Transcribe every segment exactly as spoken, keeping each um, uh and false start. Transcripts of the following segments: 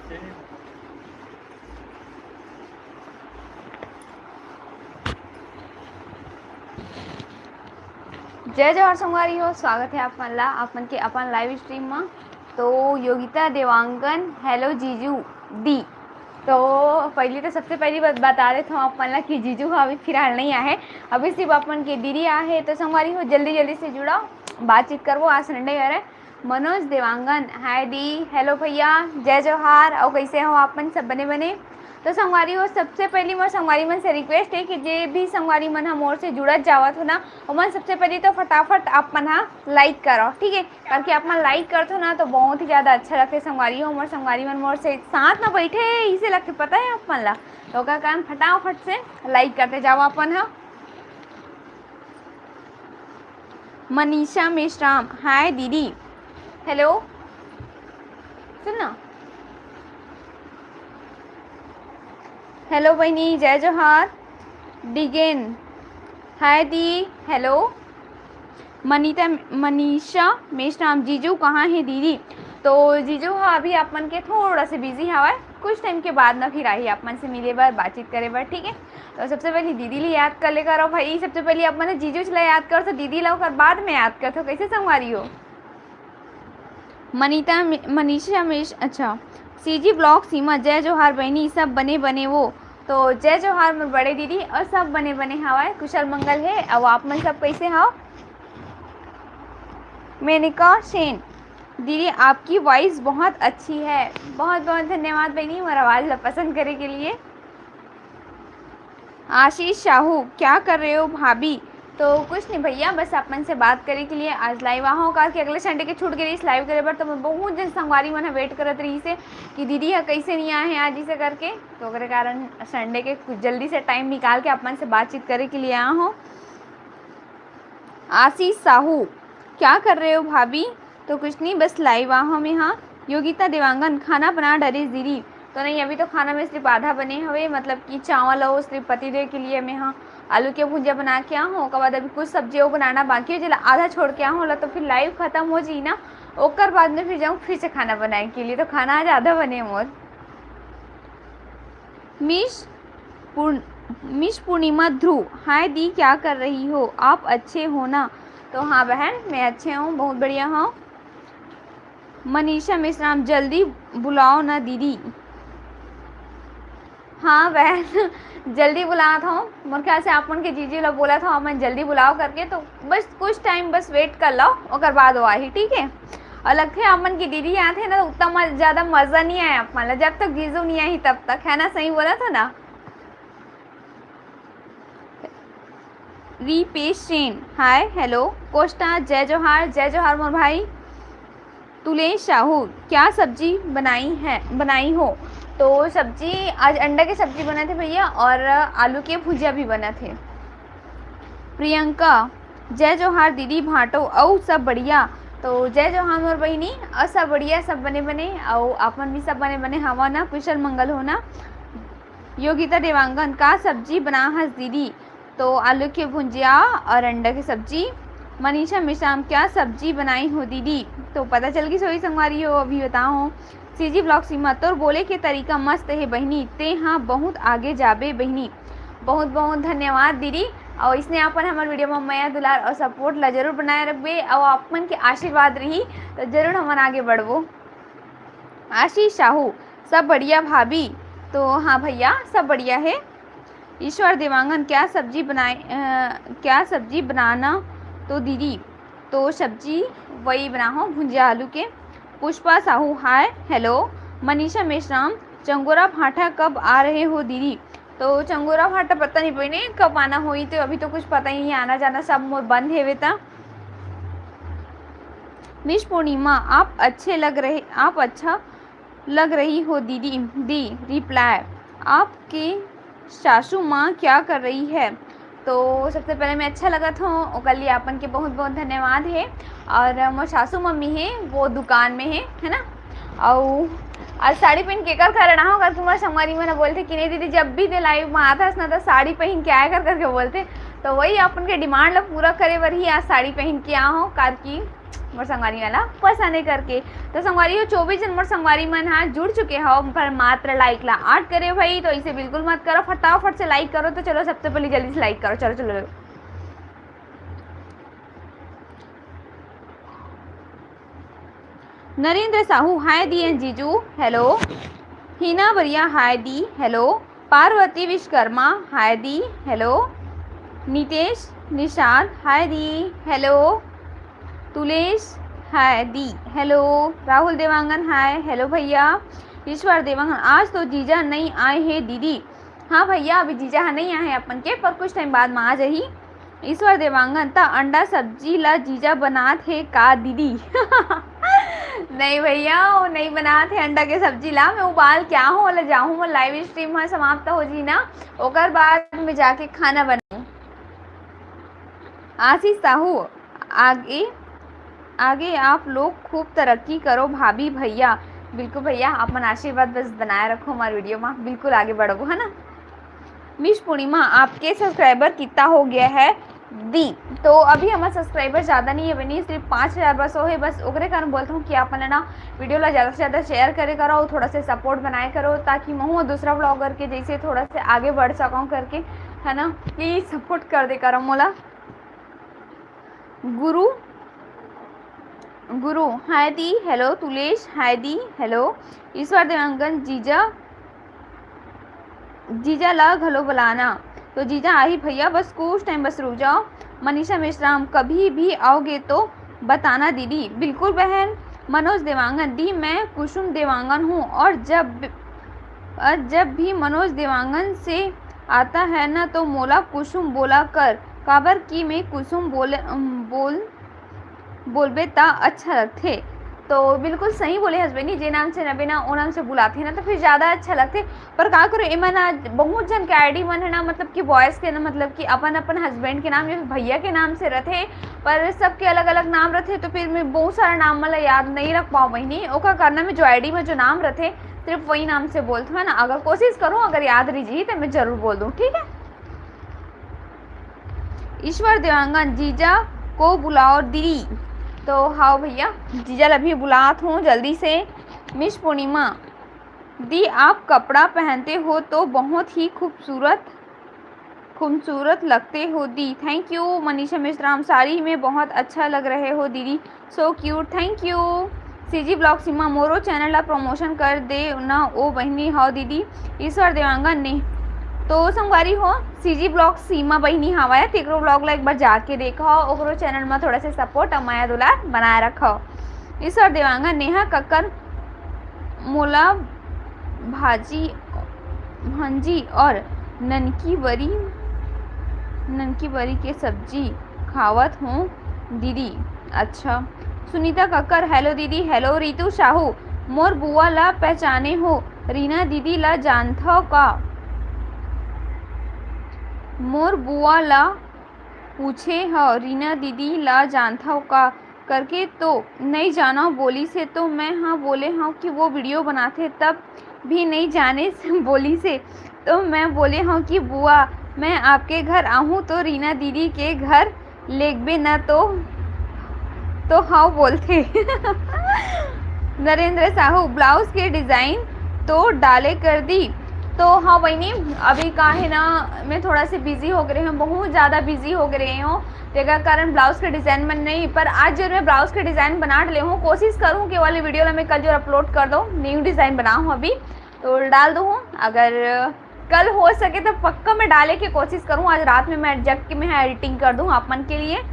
जय जोहार संगवारी हो, स्वागत है आप मन ला, आप मन के अपन लाइव स्ट्रीम में। तो योगिता देवांगन, हेलो जीजू दी। तो पहली तो सबसे पहली बात बता देत हूँ आप मन ला कि जीजू हा अभी फिलहाल नहीं आहे, अभी सिर्फ अपन के दीदी आहे। तो संगवारी हो, जल्दी जल्दी से जुड़ो, बातचीत करबो, आज संडे हरे। मनोज देवांगन, हाय दी, हेलो भैया, जय जोहार, और कैसे हो आप मन, सब बने बने? तो संगवारी हो, सबसे पहली मोर संगवारी मन से रिक्वेस्ट है कि जे भी संगवारी मन ह मोर से जुड़त जावत हो ना, ओमन सबसे पहली तो फटाफट आप मन ह लाइक करो, ठीक है? ताकि आप मन लाइक करथो ना, तो बहुत ही ज्यादा अच्छा लगथे संगवारी हो। मोर संगवारी मन मोर से साथ में बैठे हे, इसे लगथे, पता है आप मन ला, तो ओकर कारण फटाफट से लाइक करते जाओ अपन ह। मनीषा मेश्राम, हाय दीदी। हेलो, सुन ना। हेलो बहनी, जय जोहार। डिगेन, हाय दी। हेलो मनीता, मनीषा मेश्राम, जीजू कहाँ है दीदी? तो जीजू हा अभी आप मन के थोड़ा से बिजी हवय, कुछ टाइम के बाद ना फिर आही आप मन से मिले बर, बातचीत करे बर, ठीक है? तो सबसे पहले दीदी ला याद कर ले करो भाई, सबसे पहले आप मन जीजू ला याद करो, तो दीदी ला ओकर बाद में याद करथो, कैसे संगवारी हो? मनीता, मनीषा मिश, अच्छा, सीजी ब्लॉग सीमा, जय जोहार बहनी, सब बने बने वो। तो जय जोहार मोर बड़े दीदी, और सब बने बने हवय, कुशल मंगल है। और आप मन सब कैसे हव? मेनिका सेन, दीदी आपकी वॉइस बहुत अच्छी है। बहुत बहुत धन्यवाद बहनी, मोर आवाज़ ला पसंद करे के लिए। आशीष साहू, क्या कर रहे हो भाभी? तो कुछ नहीं भैया, बस आप मन से बात करे के लिए आज लाइव आ हूँ, काबर कि अगले संडे के छूट गे रहिस लाइव करे बर, तो मैं बहुत जन संगवारी मन ह वेट करत रहिस हे कि दीदी ह कैसे नहीं आए हैं आज, इसे करके, तो ओकरे कारण संडे के कुछ जल्दी से टाइम निकाल के आप मन से बातचीत करे के लिए आ हूँ। आशीष साहू, क्या कर रहे हो भाभी? तो कुछ नहीं, बस लाइव आ हूँ मैं। हाँ, योगिता देवांगन, खाना बना डरिस दीदी। तो नहीं, अभी तो खाना में सिर्फ आधा बने हवे, मतलब कि चावल और सिर्फ पतिदेव के लिए मैं हाँ आलू के भुजिया बना के आ हूँ। ओकर बाद अभी कुछ सब्जी और बनाना बाकी है, जेला आधा छोड़ के आ हूँ, ला तो फिर लाइव खत्म हो जाई ना, ओकर बाद में फिर जाऊँ फिर से खाना बनाए के लिए। तो खाना आज आधा बने मोर। मिस पूर्ण-, मिस पूर्णिमा ध्रुव, हाय दी, क्या कर रही हो? आप अच्छे हो ना? तो हाँ बहन, मैं अच्छे हूँ, बहुत बढ़िया हूँ। मनीषा मेश्राम, जल्दी बुलाओ ना दीदी। हाँ बहन, जल्दी बुलात हूँ। मोर ख्याल से आप मन के जीजी ला बोलत हूँ, आप मन जल्दी बुलाओ करके, तो बस कुछ टाइम बस वेट कर लो, ओकर बाद वो आही, ठीक है? और लगथे आप मन की दीदी आथे ना, तो उतना मज-, ज्यादा मजा नहीं आए आप मन ला, जब तक जीजू नहीं आही तब तक, है ना? सही बोलत हूँ ना? रिपेश सेन, हाय, हेलो। कोस्टा, जय जोहार, जय जोहार मोर भाई। तुलेश साहू, क्या सब्जी बनाई है, बनाई हो? तो सब्जी आज अंडा के सब्जी बनत हे भैया, और आलू के भुजिया भी बनत हे। प्रियंका, जय जोहार दीदी भांटो, अउ सब बढ़िया? तो जय जोहार मोर बहिनी, अउ सब बढ़िया, सब बने बने, अउ आप मन भी सब बने बने हवा ना, कुशल मंगल हो ना। योगिता देवांगन, का सब्जी बना हस दीदी? तो आलू के भुंजिया और अंडा के सब्जी। मनीषा मेश्राम, क्या सब्जी बनाई हो दीदी? तो पता चल गिस होही संगवारी हो, अभी बताओ। सीजी ब्लॉग सीमा, तोर बोले के तरीका मस्त हे बहिनी, ते हाँ बहुत आगे जाबे बहिनी। बहुत बहुत धन्यवाद दीदी। और इसने अपन हमर वीडियो में मया दुलार और सपोर्ट ला जरूर बनाए रखबे, और आप मन के आशीर्वाद रही तो जरूर हमन आगे बढ़बो। आशीष साहू, सब बढ़िया भाभी? तो हाँ भैया, सब बढ़िया है। ईश्वर देवांगन, क्या सब्जी बनाए, अ, क्या सब्जी बनाना तो दीदी? तो सब्जी वही बनाहूँ, भुंजिया आलू के। पुष्पा साहू, हाय, हेलो। मनीषा मेश्राम, चंगोरा भाटा कब आ रहे हो दीदी? तो चंगोरा भाटा पता नहीं बहिनी कब आना होई, तो अभी तो कुछ पता ही नहीं, आना जाना सब मोर बंद हेवे ता। मिस पूर्णिमा, आप अच्छे लग रहे, आप अच्छा लग रही हो दीदी। दी रिप्लाई, आपके सासू माँ क्या कर रही है? तो सबसे पहले मैं अच्छा लगत हूँ, ओकर लिए आपन के बहुत बहुत धन्यवाद है। और मोर सासू मम्मी है, वो दुकान में है, है ना। अउ आज साड़ी पहन के कर कारण आहो, करके मोर संगवारी मन बोलथे कि नहीं दीदी, जब भी ते लाइव में आथस ना, तो साड़ी पहन के आया कर करके बोलथे। तो वही अपन के डिमांड ला पूरा करे बर ही आज साड़ी पहन के आहो, कार की मोर संगवारी मन ला पसंद हे करके। तो संगवारी हो, चौबीस जन मोर संगवारी मन हा जुड़ चुके हो, पर मात्र लाइक ला आठ करे भाई, तो इसे बिल्कुल मत करो, फटाफट से लाइक करो। तो चलो, सबसे पहले जल्दी से लाइक करो, चलो चलो। नरेंद्र साहू, हाय दी एंड जीजू, हेलो। हिना बरिया, हाय दी, हेलो। पार्वती विश्वकर्मा, हाय दी, हेलो। नितेश निषाद, हाय दी, हेलो। तुलेश, हाय दी, हेलो। राहुल देवांगन, हाय, हेलो भैया। ईश्वर देवांगन, आज तो जीजा नई आए हे दीदी। हाँ भैया, अभी जीजा ह नई आए हे अपन के, पर कुछ टाइम बाद में आ जाही। ईश्वर देवांगन, त अंडा सब्जी ला जीजा बनात हे का दीदी? नहीं भैया, वो नहीं बनात हे अंडा के सब्जी ला, मैं उबाल के आहूँ, ओला जाहूँ, मोर लाइव स्ट्रीम ह समाप्त हो जी ना, ओकर बाद में जाके खाना बनाऊँ। आशीष साहू, आगे, आगे आप लोग खूब तरक्की करो भाभी भैया। बिल्कुल भैया, अपन आशीर्वाद बस बनाए रखो हमारे वीडियो में, बिल्कुल आगे बढ़बो, है ना। मिस पूर्णिमा, आपके सब्सक्राइबर कितना हो गया है दी? तो अभी हमारा सब्सक्राइबर ज़्यादा नहीं है बनी, सिर्फ पाँच हज़ार बस हो है। बस ओकरे कारण बोलता हूँ कि आप मन ना वीडियो ला ज़्यादा से ज़्यादा शेयर करे करो और थोड़ा सा सपोर्ट बनाए करो, ताकि महूँ दूसरा ब्लॉगर के जैसे थोड़ा सा आगे बढ़ सकूँ करके, है ना। प्लीज सपोर्ट कर दे करो मोला। गुरु, गुरु, हाय दी, हेलो। तुलेश, हाय दी, हेलो। ईश्वर देवांगन, जीजा, जीजा ला घलो बुलाना। तो जीजा आही भैया, बस कुछ टाइम बस रुक जाओ। मनीषा मेश्राम, कभी भी आओगे तो बताना दीदी। बिल्कुल बहन। मनोज देवांगन, दी मैं कुसुम देवांगन हूँ और जब, और जब भी मनोज देवांगन से आता है ना तो मोला कुसुम बोला कर, काबर कि मैं कुसुम बोले, अम, बोल बोलबे त अच्छा लगथे। तो बिल्कुल सही बोले हस्बैंड जी, जे नाम से रबे ना, ओ नाम से बुलाथे ना, तो फिर ज़्यादा अच्छा लगथे। पर का करो, एमन आज बहुत जन के आईडी मन है ना, मतलब कि बॉयज़ के ना, मतलब कि अपन अपन हस्बैंड के नाम या फिर भैया के नाम से रथे, पर सबके अलग अलग नाम रथे, तो फिर मैं बहुत सारा नाम मन ला याद नहीं रख पाऊँ बहिनी। ओकर करना में जो आईडी में जो नाम रथे, सिर्फ वही नाम से बोलथों, है ना। अगर कोशिश करूँ, अगर याद रह जी तो मैं जरूर बोल दूँ, ठीक है। ईश्वर देवांगन, जीजा को बुलाओ दीदी। तो हाँ भैया, जीजा ला भी बुलात हूँ जल्दी से। मिस पूर्णिमा, दी आप कपड़ा पहनते हो तो बहुत ही खूबसूरत, खूबसूरत लगते हो दी। थैंक यू मनीषा मिश्राम, साड़ी में बहुत अच्छा लग रहे हो दीदी। So cute, thank you। CG blog Seema, मोरो चैनल ला प्रमोशन कर दे ना ओ बहिनी। हव दीदी। ईश्वर देवांगन ने तो संगवारी हो, सीजी ब्लॉग सीमा बहिनी हवय, तेकरो ब्लॉग ला एक बार जाके देखा, ओकरो चैनल में थोड़ा से सपोर्ट और मया दुलार बनाए रखो। ईश्वर देवांगन, नेहा कक्कर, मोला भाजी, भंजी और ननकी बरी, ननकी बरी के सब्जी खावत हों दीदी। अच्छा। सुनीता कक्कर, हेलो दीदी। हेलो रितु साहू, मोर बुआ ला पहचाने हो? रीना दीदी ला जानथव का? मोर बुआ ला पूछे हव, रीना दीदी ला जानथव का करके। तो नई जानव बोलिस हे, तो मैं हा बोले हव कि वो वीडियो बनाथे, तब भी नई जानिस बोलिस हे। तो मैं बोले हव कि बुआ, मैं आपके घर आहूँ तो रीना दीदी के घर लेगबे न तो, तो हव बोलथे। नरेंद्र साहू, ब्लाउज के डिजाइन तो डाले कर दी। तो हाँ बहिनी, अभी का है ना, मैं थोड़ा से बिजी हो गए हूँ, बहुत ज़्यादा बिजी हो गए हूँ, तेकर कारण ब्लाउज के डिजाइन मन नहीं। पर आज जो मैं ब्लाउज के डिजाइन बना डले हूँ, कोशिश करूँ कि वाली वीडियो ला मैं कल जो अपलोड कर दूँ, न्यू डिजाइन बनाऊँ अभी तो डाल दूँ। अगर कल हो सके तो पक्का मैं डाले की कोशिश करूँ। आज रात में मैं जग के मैं एडिटिंग कर दूँ आप मन के लिए।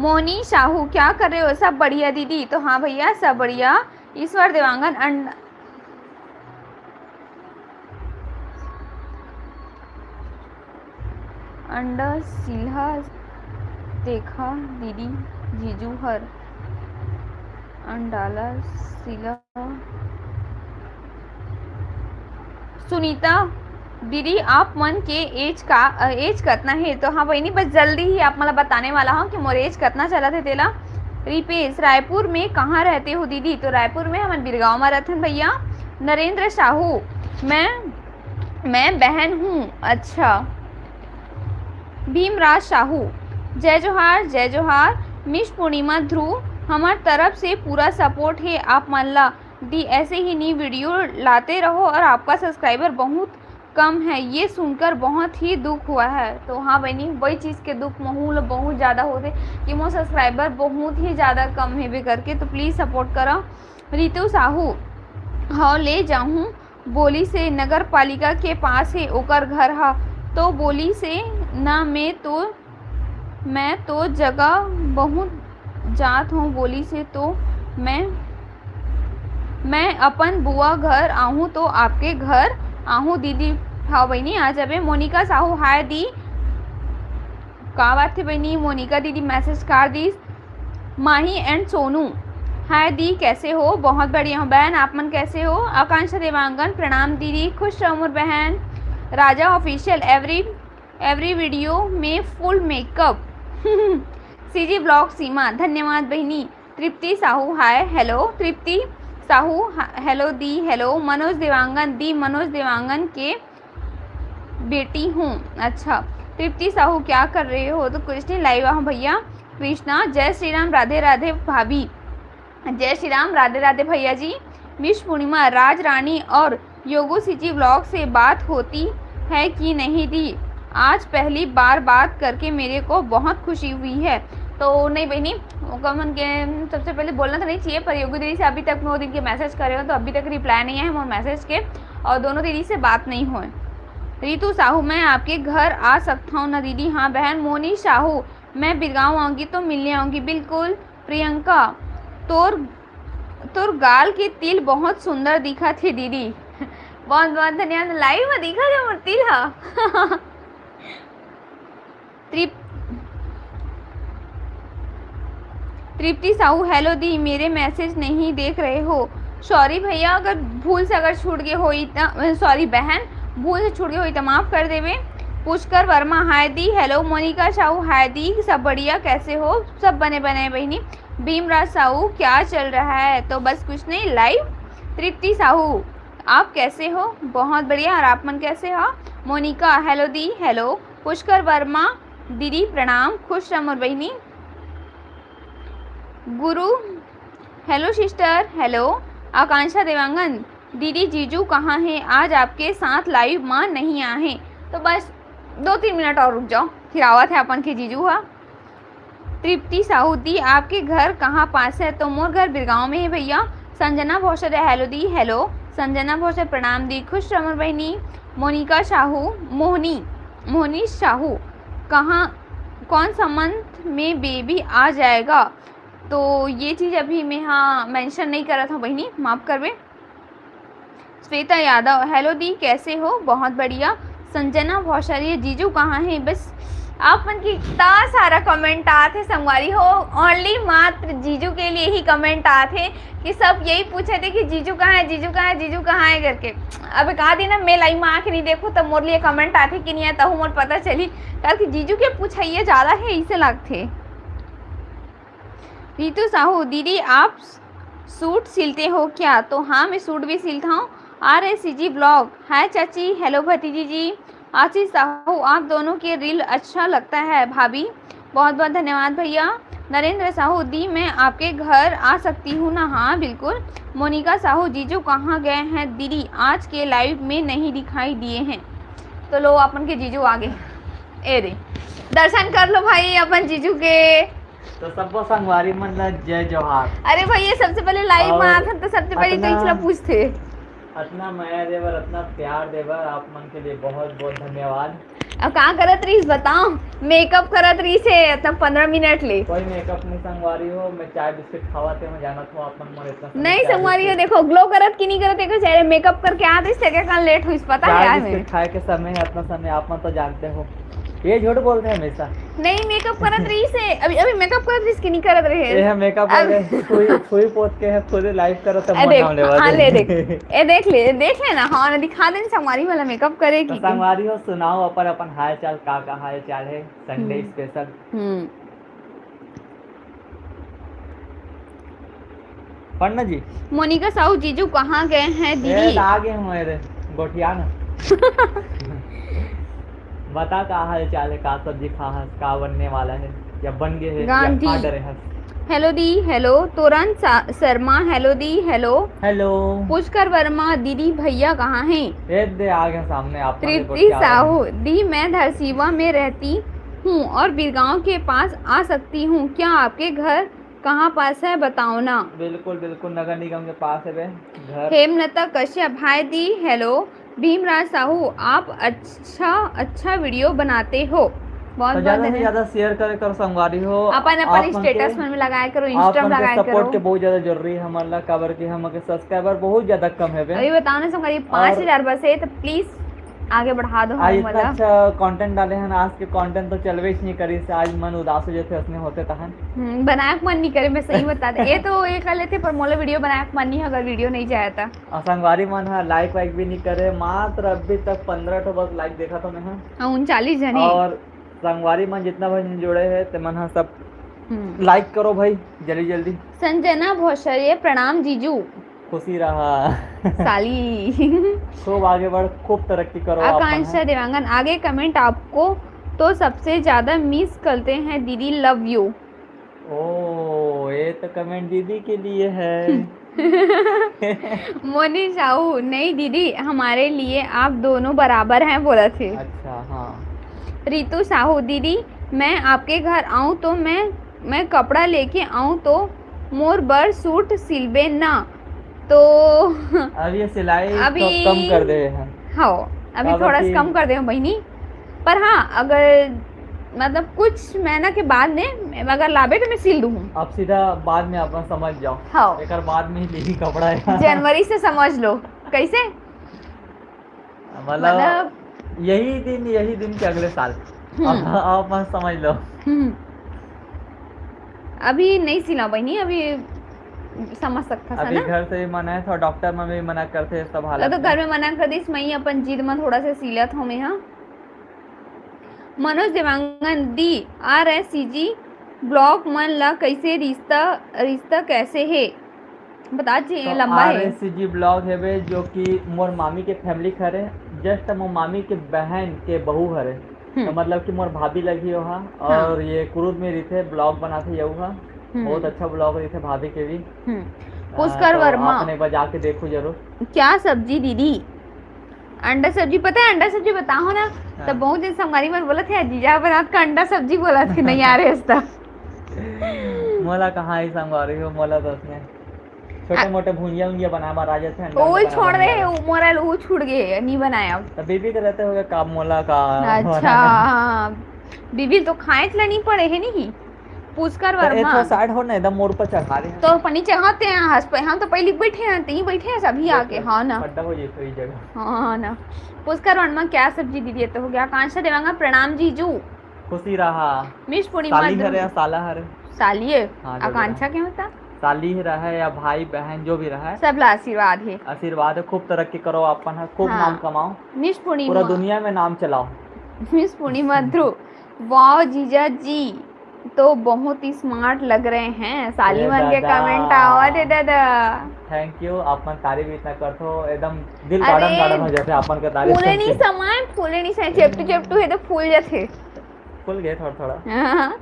मोनी साहू, क्या कर रहे हो? सब बढ़िया दीदी। तो हाँ भैया, सब बढ़िया। ईश्वर देवांगन, अंड-, अंडा सिलहा देखा दीदी, जीजू हर अंडाला सिला। सुनीता दीदी, आप मन के एज का, अ, एज कतना हे? तो हाँ बहिनी, बस जल्दी ही आप मन ला बताने वाला हूँ कि मोर एज कतना चलत हे तेला। रिपेश, रायपुर में कहाँ रहते हो दीदी? तो रायपुर में हमन बिरगांव में रहथन भैया। नरेंद्र साहू, मैं, मैं बहन हूँ। अच्छा। भीमराज साहू, जय जोहार, जय जोहार। मिस पूर्णिमा ध्रुव, हमर तरफ से पूरा सपोर्ट हे आप मन ला दी, ऐसे ही नई वीडियो लाते रहो और आपका सब्सक्राइबर बहुत कम है, ये सुनकर बहुत ही दुख हुआ है। तो हाँ बहनी, वही चीज़ के दुख महू ल बहुत ज़्यादा होथे कि मोर सब्सक्राइबर बहुत ही ज़्यादा कम हेबे करके, तो प्लीज़ सपोर्ट करा। रितु साहू, हव ले जाहूँ बोलिस हे, नगर पालिका के पास हे ओकर घर ह, तो बोलिस हे ना, मैं तो मैं तो जगह बहुत जात हूँ बोलिस हे, तो मैं मैं अपन बुआ घर आहूँ तो आपके घर आहूँ दीदी। हाँ बहनी, आ जाबे। मोनिका साहू, हाय दी। का बात हे बहनी, मोनिका दीदी मैसेज कर दीस। माही एंड सोनू, हाय दी, कैसे हो? बहुत बढ़िया हूँ बहन, आप मन कैसे हो? आकांक्षा देवांगन, प्रणाम दीदी, खुश रहो मोर बहन। राजा ऑफिशियल, एवरी एवरी वीडियो में फुल मेकअप। सीजी ब्लॉग सीमा, धन्यवाद बहिनी। तृप्ति साहू, हाय, हेलो। तृप्ति साहू, ह-, हेलो दी, हेलो। मनोज देवांगन, दी मनोज देवांगन के बेटी हूँ। अच्छा, तृप्ति साहू, क्या कर रहे हो? तो कुछ नहीं, लाइव आऊँ भैया। कृष्णा, जय श्री राम, राधे राधे भाभी। जय श्री राम, राधे राधे भैया जी। मिस पूर्णिमा, राज रानी और योगू सीजी व्लॉग से बात होती है कि नहीं दी? आज पहली बार बात करके मेरे को बहुत खुशी हुई है। तो नहीं बहनी, ओकर मन के सबसे पहले बोलना तो नहीं चाहिए, पर योगू दीदी से अभी तक मैं वो दिन के मैसेज करे हूँ, तो अभी तक रिप्लाई नहीं आया मोर मैसेज के, और दोनों दीदी से बात नहीं होए। रितु साहू, मैं आपके घर आ सकता हूँ ना दीदी? हाँ बहन। मोनी साहू, मैं बिरगांव आऊँगी तो मिलने आऊँगी। बिल्कुल। प्रियंका, तोर, तोर गाल के तिल बहुत सुंदर दिखत हे दीदी। बहुत बहुत धन्यवाद। लाइव में दिखत हे मोर तिल ह। तृप-, तृप्ति साहू, हेलो दी, मेरे मैसेज नहीं देख रहे हो? सॉरी भैया, अगर भूल से अगर छूट गए होई त, सॉरी बहन, भूल से छूट गए होई त माफ कर देवे। पुष्कर वर्मा, हाय दी। हेलो मोनिका साहू, हाय दी, सब बढ़िया, कैसे हो? सब बने बने बहिनी। भीमराज साहू, क्या चल रहा है? तो बस कुछ नहीं, लाइव। तृप्ति साहू, आप कैसे हो? बहुत बढ़िया। और आप मन कैसे हो? मोनिका, हेलो दी, हेलो। पुष्कर वर्मा, दीदी प्रणाम, खुश रह मोर बहिनी। गुरु, हेलो सिस्टर, हेलो। आकांक्षा देवांगन, दीदी जीजू कहाँ हैं? आज आपके साथ लाइव माँ नहीं आए हैं। तो बस दो तीन मिनट और रुक जाओ, फिर आवत है अपन के जीजू हा। तृप्ति साहू, दी आपके घर कहाँ पास है? तो मोर घर बिरगांव में है भैया। संजना भौसर, हेलो दी, हेलो। संजना भौसर, प्रणाम दी, खुश रह मोर बहिनी। मोनिका साहू, मोहनी, मोहनी साहू, कहाँ, कौन सा मंथ में बेबी आ जाएगा? तो ये चीज़ अभी मैं हाँ मेंशन नहीं करत हूँ बहिनी, माफ़ करबे। श्वेता यादव, हेलो दी, कैसे हो? बहुत बढ़िया। संजना भौसारी, जीजू कहाँ है? बस आप मन के इतना सारा कमेंट आत हे संगवारी हो, ओनली मात्र जीजू के लिए ही कमेंट आत हे कि सब यही पूछे थे कि जीजू कहाँ है, जीजू कहाँ है, जीजू कहाँ है करके। अब का दिन मैं लाइव में आके नहीं देखो तब मोर लिए कमेंट आथे कि नहीं आए, तहु मोर पता चली, काबर कि जीजू के पूछइया ज़्यादा है, इसे लगथे। रितु साहू, दीदी आप सूट सिलते हो क्या? तो हाँ, मैं सूट भी सिलता हूँ। आर एस सी जी ब्लॉग, हाय चाची, हेलो भतीजी जी। आशीष साहू, आप दोनों के रील अच्छा लगता है भाभी, बहुत बहुत धन्यवाद भैया। नरेंद्र साहू, दी मैं आपके घर आ सकती हूँ ना? हाँ बिल्कुल। मोनिका साहू, जीजू कहाँ गए हैं दीदी, आज के लाइव में नहीं दिखाई दिए हैं। तो लो, अपन के जीजू आ गए। ए रे, दर्शन कर लो भाई अपन जीजू के। तो सब्बो संगवारी मन ला जय जोहार। अरे भाई, ये सबसे पहले लाइव और में आथन तो सबसे पहले तो अतना इचला पूछथे। अतना मया देवर, अतना प्यार देवर, आप मन के लिए बहुत बहुत धन्यवाद। अब का करत रहीस बताओ? मेकअप करत रहीस हे इतना पंद्रह मिनट ले। कोई मेकअप नहीं संगवारी हो, मैं चाय बिस्किट खावत हे, मैं जानत हूँ आप मन मोर इतना नहीं संगवारी हो, देखो ग्लो करत कि नहीं करत, देखो चेहरे मेकअप करके आत रहीस, तेकर कारण लेट होइस, पता है चाय यार बिस्किट मैं। खाए के समय है, इतना समय आप मन तो जानते हो। ये झूठ बोलते हैं हमेशा। नहीं, मेकअप करत रहीस हे। अभी, अभी मेकअप करत रहीस कि नहीं करत रहे? ये है मेकअप अब वाले, छुई, छुई पोत के है, खुद लाइव करत है, ए मोर देख, नाम लेवा हाँ, दे। ले देख। ए देख ले, देख ले ना, हाँ, ना दिखा दे संगवारी वाला मेकअप करे तो की। संगवारी हो, सुनाओ अपन, अपन हाल चाल, का, का हाल चाल है, संडे हम्म। स्पेशल। हम्म। पढ़ना जी। मोनिका साहू, जीजू कहाँ गए हैं ए, दीदी? आ गए हमारे गोठिया ना। बता का हाल चाल है, का सब्जी खा है, का बनने वाला है? या बन गए है, गांधी। या खा डरे हस। हेलो दी, हेलो। तोरन सा-, शर्मा, हेलो दी, हेलो। हेलो। पुष्कर वर्मा, दीदी भैया कहाँ हैं? ये दे आ गए सामने, आप तृप्ति साहू, दी मैं धरसीवा में रहती हूँ और बीरगांव के पास आ सकती हूँ, क्या आपके घर कहाँ पास है, बताओ ना। बिल्कुल बिल्कुल, नगर निगम के पास है बे घर। हेमलता कश्यप, हाय दी, हेलो। भीमराज साहू, आप अच्छा अच्छा वीडियो बनाते हो, बहुत तो बहुत ज्यादा से धन्यवाद। ज्यादा शेयर करे करो संगवारी हो। अपन अपन स्टेटस मन में लगाया करो, इंस्टा में लगाया करो। सपोर्ट के बहुत ज्यादा जरूरी है हमन ला, काबर कि हमन के सब्सक्राइबर बहुत ज्यादा कम है बे। अभी बताओ ना संगवारी, पाँच हजार बस है तो प्लीज आगे बढ़ा दो आज हम इतना वाला। अच्छा कंटेंट डाले हैं ना, आज के कंटेंट तो चलबे ही नहीं करी से, आज मन उदास हो जाते, हंसने होते तहन। हम्म, बनाए के मन नहीं करे, मैं सही बता दे। ये तो एक लेते पर मोला वीडियो बनाए के मन नहीं, अगर वीडियो नहीं जाए तो। और संगवारी मन हा लाइक वाइक भी नहीं करे, मात्र अभी तक पंद्रह ठो बस लाइक देखा था मैं हा। हाँ, उनचालीस जने। और संगवारी मन जितना भी जुड़े हैं ते मन हा सब हम्म। लाइक करो भाई, जल्दी जल्दी। संजना भौशर्य, प्रणाम जीजू। खुशी रहा। साली। खूब आगे बढ़, खूब तरक्की करो आप मन आकांक्षा हा। देवांगन, आगे कमेंट आपको तो सबसे ज्यादा मिस करते हैं दीदी, लव यू। ओ, ये तो कमेंट दीदी के लिए है। मोनी साहू, नहीं दीदी, हमारे लिए आप दोनों बराबर हैं, बोला थे। अच्छा, हाँ। रितु साहू, दीदी मैं आपके घर आऊँ तो मैं मैं कपड़ा लेके आऊँ तो मोर बर सूट सिलबे ना, तो अब ये सिलाई तो अभी कम कर दे हैं। हाँ, अभी काबर थोड़ा कि सा कम कर दे हूँ बहनी, पर हाँ, अगर मतलब कुछ महीना के बाद में अगर लाबे तो मैं सिल दूँ। आप सीधा बाद में अपन समझ जाओ। हाँ। एकर बाद में ही लेही कपड़ा है। जनवरी से समझ लो। कैसे? मतलब यही दिन, यही दिन के अगले साल। हम्म। आप, आप मत समझ लो। हम्म। अभी नहीं सिला बहनी, अभी समझ सकता था अभी ना। घर से भी मना है, थोड़ा डॉक्टर मन भी मना करते हैं सब हालत तो में। घर में मना कर दिस, मैं अपन जिद में थोड़ा सा सिलत हूँ मैं, हाँ। मनोज देवांगन, दी आर एस सी जी ब्लॉग मन ला कैसे रिश्ता, रिश्ता कैसे है? बता जी, तो लंबा है। आर एस सी जी ब्लॉग हेबे, जो कि मोर मामी के फैमिली हरे, जस्ट मोर मामी के बहन के बहू हरे। हम्म। तो मतलब कि मोर भाभी लगी हो हा, हाँ। और ये कुरुद में रहिथे, ब्लॉग बनाथे यहू हा। हम्म। बहुत अच्छा ब्लॉग रहिथे भाभी के भी। हम्म। आ, पुष्कर तो वर्मा। आप एक बार जाके देखो जरूर। क्या सब्जी दीदी? अंडा सब्जी। पता है अंडा सब्जी बताओ ना, हाँ। तब बहुत दिन संगवारी मन बोला थे, जीजा बनात का अंडा सब्जी बोला थे, नहीं आ रहे इस तरह। मोला कहाँ ही संगवारी हो, मोला तो उसने छोटे मोटे भुंजिया उंजिया बनाए बर आ जाथे, अंडा वो उंडा छोड़ बनाए दे, बर। वो मोरा वो छूट गए, नहीं बनाया। तो बीबी के रहते हुए का मोला का अच्छा, बनाना? हाँ। बीबी तो खाए ला नहीं पड़े है नहीं। पुष्कर तो ए वर्मा। थोड़ा साइड हो ना, एकदम मोर पर चढ़ा रहे हैं। तो पनी चढ़ाते हैं हंस पे, हम तो पहले बैठे हैं, तीन बैठे हैं सभी आके, हाँ ना। खड्डा हो जाए थोड़ी जगह। हाँ ना। पुष्कर वर्मा, क्या सब्जी दीदी? ये तो हो गया। आकांक्षा देवांगन, प्रणाम जीजू। खुशी रहा। मिस पूर्णिमा साली ध्रुव। हरे या साला हरे? सालिए। हाँ, जो भी आकांक्षा रहा। क्या होता? साली रहे या भाई बहन जो भी रहे, सब ला आशीर्वाद है। आशीर्वाद है, खूब तरक्की करो, अपन है खूब हाँ। नाम कमाओ, मिस पूर्णिमा। पूरा दुनिया में नाम चलाओ। मिस पूर्णिमा ध्रुव, वाओ जीजा जी, तो बहुत ही स्मार्ट लग रहे हैं। साली ए मन के दादा। कमेंट आवा दे दादा। थैंक यू, आप मन तारीफ इतना करथो, एकदम दिल अरे, गार्डन गार्डन हो जाते अपन का तारीफ फूले नहीं करके। समाए, फूले नहीं समाए, चेपटू चेपटू है तो फूल जाते। फूल गए थोड़ा थोड़ा। हाँ।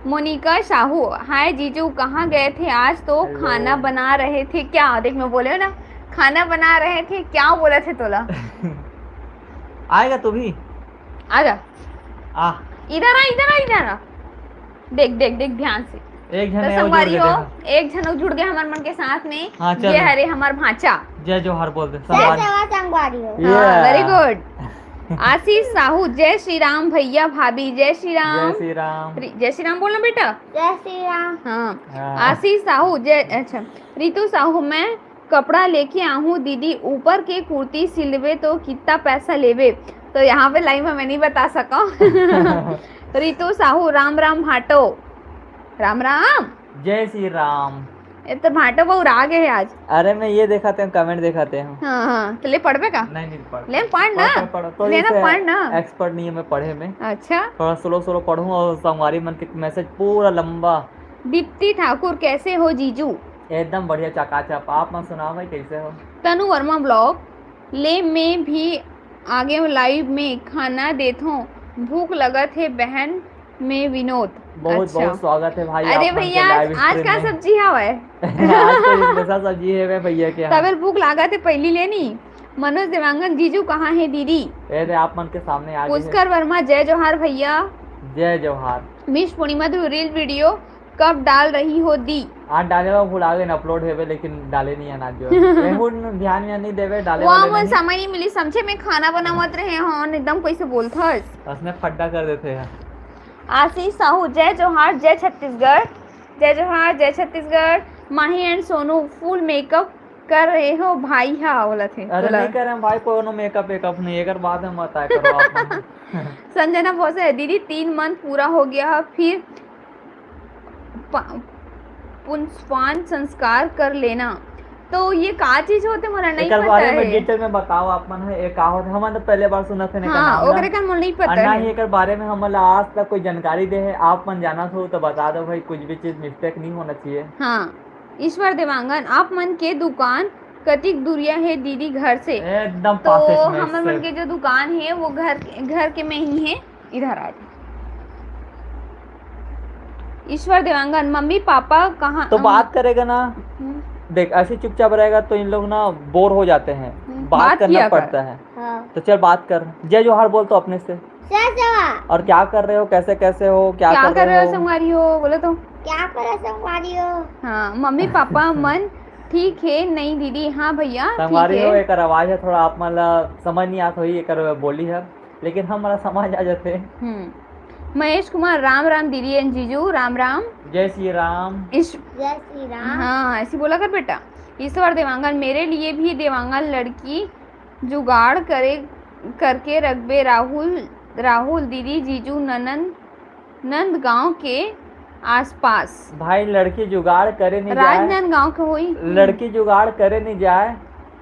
मोनिका साहू, हाय जीजू, कहाँ गए थे आज? तो Hello। खाना बना रहे थे क्या? देख, मैं बोले हो ना, खाना बना रहे थे क्या, बोला थे तोला। आएगा तू भी। आ जा। आ। इधर आ, इधर आ, इधर आ। देख देख देख ध्यान से। एक झन तो है, वो संगवारी जुड़ हो, गए थे। एक झन जुड़ गए हमारे मन के साथ में। हाँ, चल। ये हरे हमार भांचा। जय जोहार बोल दे जय संगवारी। सेवा संगवारी हो। Yeah। वेरी गुड। आशीष साहू, जय श्री राम भैया भाभी, जय श्री राम। जय श्री राम। रि-, जय श्री राम बोलना बेटा। जय श्री राम। हाँ। हाँ। आशीष साहू, जय, अच्छा, रितु साहू, मैं कपड़ा लेके आहूँ दीदी, ऊपर के कुर्ती सिलवे तो कितना पैसा लेवे? तो यहाँ पे लाइव में मैं नहीं बता सका। रितु साहू, राम राम भाटो, राम राम। जय श्री राम। ये तो भाटो बहू आ गए आज। अरे मैं ये देखाते हैं, कमेंट देखाते हैं। हाँ हाँ, तो ले पढ़बे का? नहीं नहीं पढ़। ले पढ़ ना। पढ़, पढ़, पढ़। तो ले ना, जैसे पढ़ ना। एक्सपर्ट नहीं है मैं पढ़े में। अच्छा। थोड़ा स्लो स्लो पढ़ूँ और संगवारी मन के मैसेज पूरा लंबा। दीप्ति ठाकुर, कैसे हो जीजू? एकदम बढ़िया चकाचक। आप मन सुनाओ भाई, कैसे हो? तनु वर्मा ब्लॉग, ले मैं भी आगे लाइव में खाना देथों, भूख लगत हे बहन में विनोद। बहुत, अच्छा। बहुत स्वागत है भाई, अरे आप मन के भैया, आज, live आज stream का में। सब्जी हवय? आज तो special सब्जी है भैया के यहाँ। तबेल भूख लागत है, पहली लेनी। मनोज देवांगन, जीजू कहाँ है दीदी? ये दे, आप मन के सामने आ गए हैं। पुष्कर वर्मा, जय जोहार भैया। जय जोहार। मिस पूर्णिमा, तू reel video कब डाल रही हो दी? आज डाले ला भुला गए ना, upload हेबे, लेकिन डाले नहीं है ना जो। एहू ध्यान में नहीं देवे, डाले वो वाले मन नहीं। समय नहीं मिली, समझे, मैं खाना बनावत रहे हन, एकदम कैसे बोलथस। असने फड्डा कर देते हैं। आशीष साहू, जय जोहार, जय छत्तीसगढ़। जय जोहार, जय छत्तीसगढ़। माही and सोनू full makeup कर रहे हो भाई, हा बोला थे, अरे बोला। नहीं कर रहे हैं भाई, कोनो makeup वेकअप नहीं, एकर बाद में बताया करो आप मन। संजना भोसे, दीदी तीन month पूरा हो गया है, फिर पा-, पुनस्वान संस्कार कर लेना। तो ये का चीज होते, मोला नहीं एकर पता बारे में है। Detail में बताओ आप मन, ये का होते, हमन तो पहले बार सुनत हे, एकर हाँ, नाम ला। ओकरे का मोला नहीं पता और ना है। ही एकर बारे में हमन ला आज तक कोई जानकारी दे है, आप मन जानत हो तो बता दो भाई, कुछ भी चीज mistake नहीं होना चाहिए। हाँ, ईश्वर देवांगन, आप मन के दुकान कतिक दूरिया है दीदी घर से? एकदम तो पासे में हमन मन से। के जो दुकान है वो घर, घर के में ही है, इधर आ जाओ। ईश्वर देवांगन, मम्मी पापा कहाँ, तो अम, बात करेगा ना, हम्म। देख, ऐसे चुपचाप रहेगा तो इन लोग ना bore हो जाते हैं, हम्म, बात बात करना किया कर। पड़ता है। हाँ। तो चल बात कर, जय जोहार बोल तो अपने से। जय जोहार। और क्या कर रहे हो, कैसे कैसे हो, क्या क्या कर कर रहे रहे हो हो? संगवारी हो, बोलो तो। क्या कर रहे हो संगवारी हो? हाँ, मम्मी पापा मन ठीक है नहीं दीदी? हाँ भैया, ठीक संगवारी हो, है। एकर आवाज है थोड़ा, आप मन ला समझ नहीं आत होही एकर बोली है, लेकिन हमन ला समझ आ जाथे। हम्म। महेश कुमार, राम राम दीदी and जीजू, राम राम। जय श्री राम। इस जय श्री राम। हाँ, ऐसी बोला कर बेटा। ईश्वर देवांगन, मेरे लिए भी देवांगन लड़की जुगाड़ करे, करके रखबे राहुल, राहुल दीदी, जीजू, ननंद, नंदगांव के आसपास। भाई, लड़की जुगाड़ करे नहीं जाए। राजनांदगांव के होई। लड़की जुगाड़ करे नहीं जाए,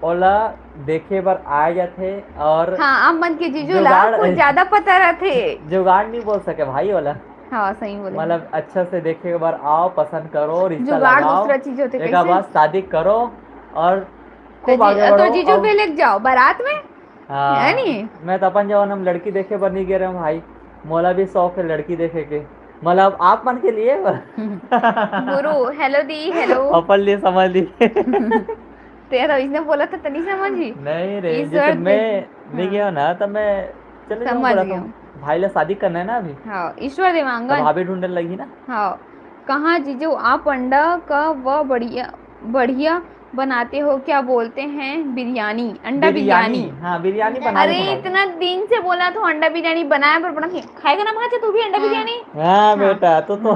ओला देखे बर आए जाथे। और हाँ, आप मन के जीजू ला जुगाड़ कुछ ज्यादा पता रहथे। जुगाड़ नहीं बोल सके भाई ओला। हाँ, सही बोले। मतलब, अच्छा से देखे बर आओ, पसंद करो, रिश्ता जुगाड़ लगाओ, दूसरा चीज होथे, एकर कैसे? बाद शादी करो और तो खूब जी-, आगे तो बढ़ो जीजू और भी लेके जाओ बारात में, हाँ, है नी? मैं तो अपन जवन हम लड़की देखे बर नहीं गे रहे हूँ भाई, मोला भी शौक है लड़की देखे के, मतलब आप मन के लिए। गुरु, hello दी, hello। अपन लिए समझ ली। तेरा इसने बोला था तनी समझी। नहीं रे, इस जैसे वक्त मैं नहीं हाँ। गया ना, तब मैं चले जाऊँ समझ बोला गया। था, भाई ला शादी करना है ना अभी। हाँ, ईश्वर तो देवांगन। भाभी ढूंढने लगी ना। हाँ, कहाँ जीजू आप अंडा का वो बढ़िया, बढ़िया बनाते हो, क्या बोलते हैं, बिरयानी, अंडा बिरयानी। बिरयानी। हाँ, बिरयानी बनाए अरे, थे भाभी। इतना दिन से बोला तो अंडा बिरयानी बनाया, पर बना के खाएगा ना भांचा तू भी अंडा हाँ। बिरयानी? हाँ, हाँ। बेटा, तू तो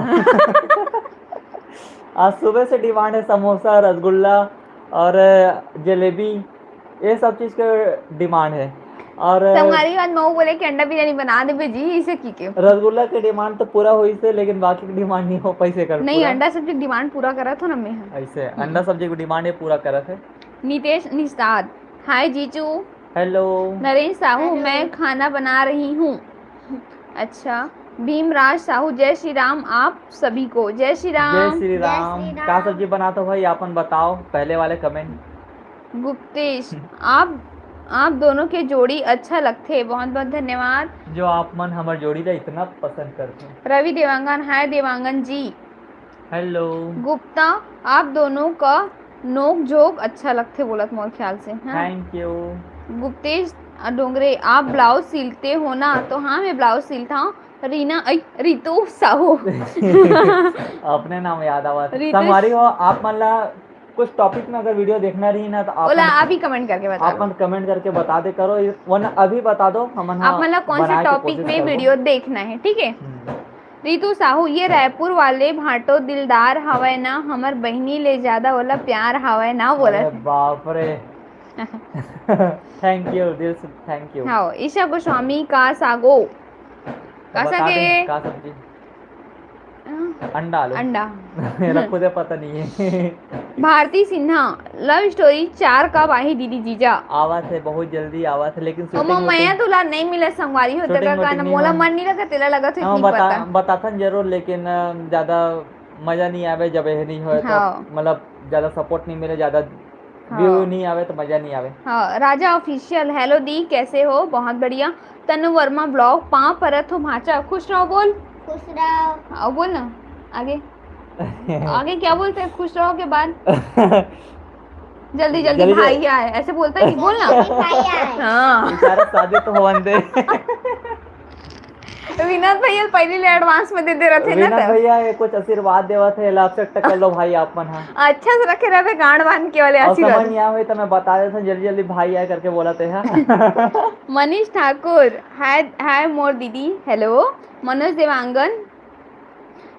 आज सुबह से demand है समोसा, रसगुल्ला और जलेबी, ये सब चीज के demand है। और संगवारी, आज मऊ बोले कि अंडा बिरयानी बना देबे जी, इसे की के। रसगुल्ला के demand तो पूरा होइस हे, लेकिन बाकी के demand नहीं हो पाइस हे कर नहीं, पूरा। अंडा सब्जी demand पूरा करत हो ना मैं ह। ऐसे, हम्म। अंडा सब्जी के demand ये पूरा करत है। नितेश निषाद, हाय जीजू। Hello। नरेश साहू, hello। मैं खाना बना रही हूँ। अच्छा, भीमराज साहू, जय श्री राम आप सभी को। जय श्री राम। जय श्री राम। जय श्री राम। का सब्जी बनात हो भाई, आपन बताओ, पहले वाले comment। गुप्तेश, आप, आप दोनों के जोड़ी अच्छा लगथे, बहुत बहुत धन्यवाद। जो आप मन हमर जोड़ी ला इतना पसंद करते हैं। रवि देवांगन, हाय देवांगन जी। Hello। गुप्ता, आप दोनों का नोक झोंक अच्छा लगथे बोलत मोर ख्याल से, हाँ। Thank you। गुप्तेश डोंगरे, आप blouse सिलते हो ना? तो हाँ, मैं blouse सिलता हूँ। रीना, ऐ, रितु साहू। अपने नाम याद आवत। रितु संगवारी हो, आप मन ला कुछ topic में अगर video देखना रही ना, तो आप ओला मन, अभी comment करके बता आप दो। मन comment करके बता दे करो, वरना अभी बता दो, हमन आप हा मन ला कौन से बनाए के topic कोशिश में करबो। Video देखना है, ठीक है? हम्म। रितु साहू, ये रायपुर वाले भांटो दिलदार हवय ना, हमर बहिनी ले ज्यादा ओला प्यार हवय ना, बोलत अरे हे। बाप रे। Thank you, दिल से thank you। हाँ, ईशा गोस्वामी, का सागो? तो का बता सागे? दे, का सब्जी? हाँ। अंडा आलू। अंडा। मेरा खुद पता नहीं है। भारती सिन्हा, love story चार कब आही दीदी जीजा? आवत है, बहुत जल्दी आवत है, लेकिन ओमा shooting वूटिंग मया दुलार नहीं मिले संगवारी हो, shooting तेकर वूटिंग कारण नहीं मोला हुआ। मन नहीं लगा, तेला लगा तो हाँ, इतनी बता-, पता। बताथन जरूर, लेकिन, अ, ज्यादा मजा नहीं आवे जब ये नहीं होए तो, हाँ। मतलब, ज्यादा support नहीं मिले, ज्यादा हाँ। View नहीं आवे तो मजा नहीं आवे। हाँ, राजा Official, hello दी, कैसे हो? बहुत बढ़िया। तनु वर्मा vlog, पाँव परत हो भांचा, खुश रहो बोल। खुश रहो। आओ, बोल ना आगे। आगे क्या बोलते हैं खुश रहो के बाद? जल्दी जल्दी जल्दी भाई आए, ऐसे बोलता है कि बोल ना। जल्दी भाई आए। हाँ। बेचारा शादी तो होवन दे। विनोद भैया पहले ले एडवांस में दे दे रहे थे ना विनोद तब। भैया ये कुछ आशीर्वाद देवत हे, लाभ से टक्कर लो भाई आप मन। हाँ, अच्छा से रखे रहे, गांड बांध के वाले और आशीर्वाद। समझ नहीं आवे तो मैं बता देता हूँ, जल्दी जल्दी भाई आए करके बोला थे। हाँ। मनीष ठाकुर, हाय हाय मोर दीदी, हेलो। मनोज देवांगन,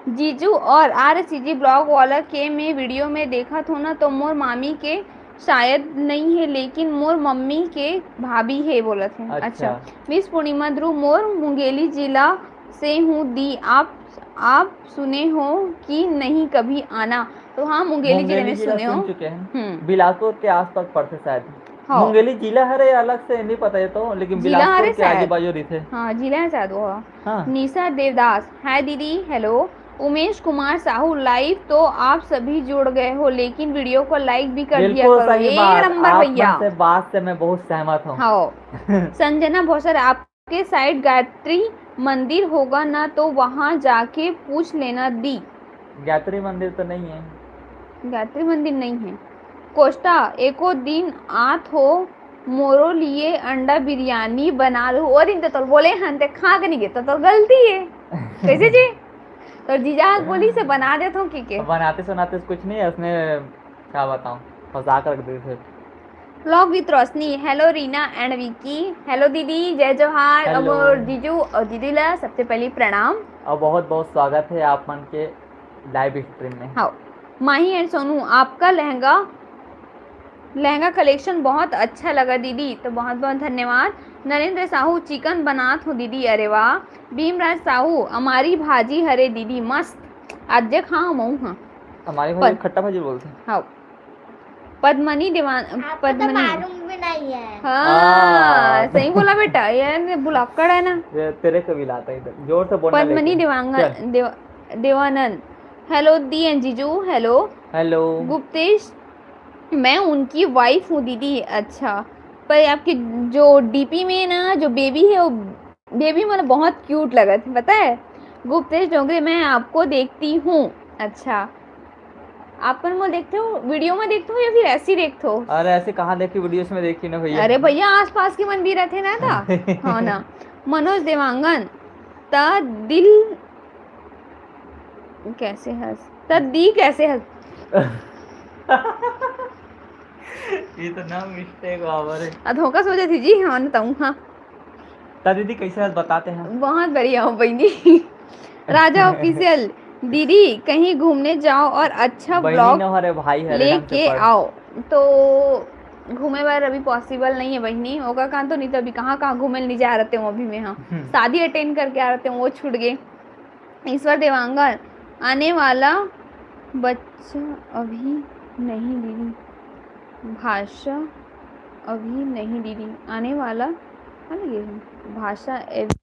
जीजू और आर सी जी ब्लॉग वाला के मैं वीडियो में देखा थो ना, तो मोर मामी के शायद नहीं है, लेकिन मोर मम्मी के भाभी है बोलत है। अच्छा। अच्छा। मिस पूर्णिमा ध्रुव, मोर मुंगेली जिला से हूँ दी, आप आप सुने हो कि नहीं कभी आना? तो हाँ, मुंगेली जिले में सुने हो। सुन चुके हैं। हम्म। बिलासपुर के आसपास पड़ते शायद। हाँ। मुंगेली जिला हरे या अलग से नहीं पता ये तो, लेकिन जिला बिलासपुर हरे के आजू शायद। बाजू रहिथे। हाँ, जिला है शायद वो। हाँ। निशा देवदास, हाय दीदी, हेलो। उमेश कुमार साहू, लाइव तो आप सभी जुड़ गए हो, लेकिन वीडियो को लाइक भी कर दिया बिल्कुल करो। सही एक बात, नंबर आप भैया। मन से बात से मैं बहुत सहमत हूँ। हाँ। संजना भौसर, आपके साइड गायत्री मंदिर होगा ना, तो वहाँ जाके पूछ लेना दी। गायत्री मंदिर तो नहीं है। गायत्री मंदिर नहीं है। कोस्टा, एको दिन आत हो, मोरो लिए अंडा बिरयानी बना लो। ओ दिन तो तोर बोले हन, ते खा के नहीं गे, तो तोर गलती है। कैसे जी? तोर जीजा बोली से बना देत हो कि के? बनाते सुनाते कुछ नहीं है उसने, क्या बताऊं, फंसा कर रख दी थे। Vlog with रोशनी, hello Reena and Vicky, hello दीदी, जय जोहार, हेलो। अमर जीजू और दीदी ला सबसे पहली प्रणाम। और बहुत बहुत स्वागत है आप मन के लाइव स्ट्रीम में। हाँ, माही एंड सोनू, आपका लहंगा, लहंगा कलेक्शन बहुत अच्छा लगा दीदी, तो बहुत बहुत धन्यवाद। नरेंद्र साहू, चिकन बनात हो दीदी, अरे वाह। भीमराज साहू, हमारी भाजी हरे दीदी, मस्त। आज जे खा मऊ हाँ। हमारी भाजी पद- खट्टा भाजी बोलते हैं। हाँ। पद्मनी देवान, आपको तो पद्मनी। मालूम भी नहीं है। हाँ, हाँ। सही बोला बेटा, ये ने भुलक्कड़ है ना। ये तेरे को भी लाता है इधर, जोर से बोलना पद्मनी लेकिन। देवांगन, चल। देव-, देवानंद, हेलो दी एंड जीजू, हेलो। हेलो। गुप्तेश, मैं उनकी वाइफ हूँ दीदी। अच्छा, पर आपके जो डीपी में ना जो बेबी है, वो बेबी मतलब बहुत क्यूट लगत है, पता है? गुप्तेश डोंगरे, मैं आपको देखती हूँ। अच्छा, आप मन मोला देखते हो, वीडियो में देखते हो या फिर ऐसे ही देखते हो? अरे ऐसे कहाँ देखी, वीडियोस में देखी ना भैया। अरे भैया, आसपास के मन भी रहते ना था। हाँ ना। मनोज देवांगन, त दिल कैसे हस, त दी कैसे हस? ये तो ना मिस्टेक बाबर है। आ, धोखा सोचे थी जी, हाँ, न तऊ, हाँ। त दीदी कैसे हस बताते हैं? बहुत बढ़िया हो बहनी। राजा ऑफिशियल, दीदी कहीं घूमने जाओ और अच्छा बहनी ब्लॉग न हरे भाई हरे, ढंग से लेके पढ़। आओ। तो घूमे बर अभी पॉसिबल नहीं है बहनी, ओकर कारण तो नहीं तो अभी कहाँ कहाँ घूमे नहीं जा रहते हूँ अभी मैं, हाँ। हम्म। शादी अटेंड करके आ रहते हूँ, वो छूट गए। ईश्वर देवांगन, आने वाला बच्चा अभी नहीं दीदी, भाषा अभी नहीं दीदी, आने वाला, है ना ये भाषा एव-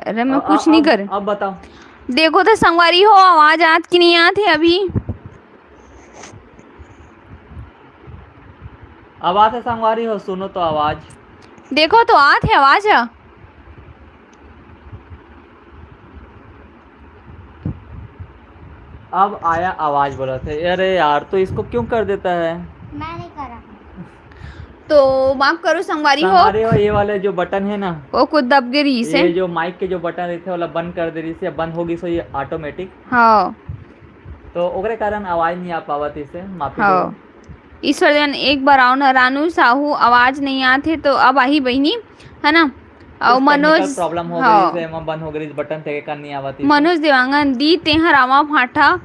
अरे, मैं अ-, कुछ अ-, नहीं अब, कर अब बताओ। देखो तो संगवारी हो, आवाज आत कि नहीं आत हे अभी? अब आत हे संगवारी हो, सुनो तो आवाज। देखो तो आत हे आवाज ह। अब आया आवाज, बोलत हे। अरे यार, तो इसको क्यों कर देता है? मैं नहीं करा। तो माफ करो संगवारी हो। संगवारी हो, ये वाले जो बटन है ना, वो कुछ दब गे रहिस हे। ये जो माइक के जो बटन रहिथे, वाला बंद कर दे रहिस हे, बंद हो गिस हे ये ऑटोमेटिक। हाँ। तो ओकरे कारण आवाज नहीं आ पावत इसे, माफी हाँ। करो। ईश्वर देवन, एक बार आओ ना, रानू साहू, आवाज नहीं आत हे तो अब आही बहिनी, है ना? अउ कुछ technical मनोज, problem हो हाँ। गई, इसे एमा बंद हो गई, बटन थे के नहीं आवत इसे। मनोज देवांगन, दी तेहा रामा भाटा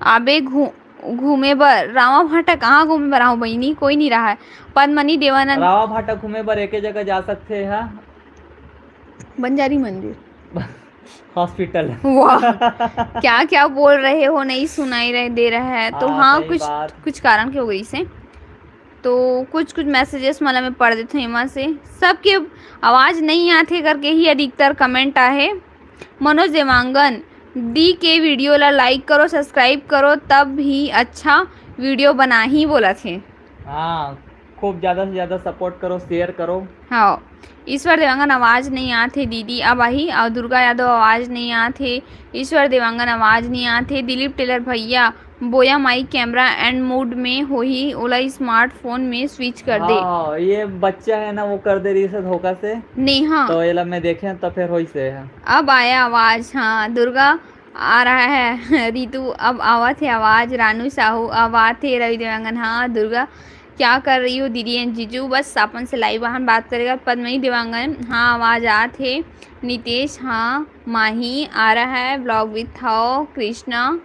आबे घू-, घूमे बर। रामा भाटा कहाँ घूमे बर आहूँ बहिनी? कोई नहीं रहा है। पद्मनी देवानंद। रामा भाटा घूमे बर एके जगह जा सकथे हा। बंजारी मंदिर। हॉस्पिटल। वाह, क्या क्या बोल रहे हो, नहीं सुनाई रहे, दे रहा है। तो हाँ, हाँ, सही कुछ, बात। कुछ कारण के हो गई से। तो कुछ, कुछ messages मला मैं पढ़ देथों एमा से। सबके आवाज नहीं आथे करके ही अधिकतर comment आहे। मनोज देवांगन, दी के video ला like करो, subscribe करो, तब ही अच्छा video बनाही बोलत हे। हाँ, खूब ज्यादा से ज्यादा support करो, share करो। हाँ, ईश्वर देवांगन, आवाज नहीं आत हे दीदी, अब आही। अउ दुर्गा यादव, आवाज नहीं आत हे। ईश्वर देवांगन, आवाज नहीं आत हे। दिलीप टेलर भैया, बोया माई camera and mode में होही, ओला smartphone में switch कर दे। हाँ, ये बच्चा है ना, वो कर दे रहिस हे धोखा से। नेहा। तो एला मैं देखे तो फिर होइस हे। अब आया आवाज, हाँ, दुर्गा आ रहा है। रितु, अब आवत हे आवाज। रानू साहू, अब आत हे। रवि देवांगन, हाँ, दुर्गा, क्या कर रही हो दीदी and जीजू? बस अपन से live आहन बात करेगा। पद्मनी देवांगन, हाँ, आवाज आत हे। नितेश, हाँ। माही, आ रहा है vlog with how कृष्णा।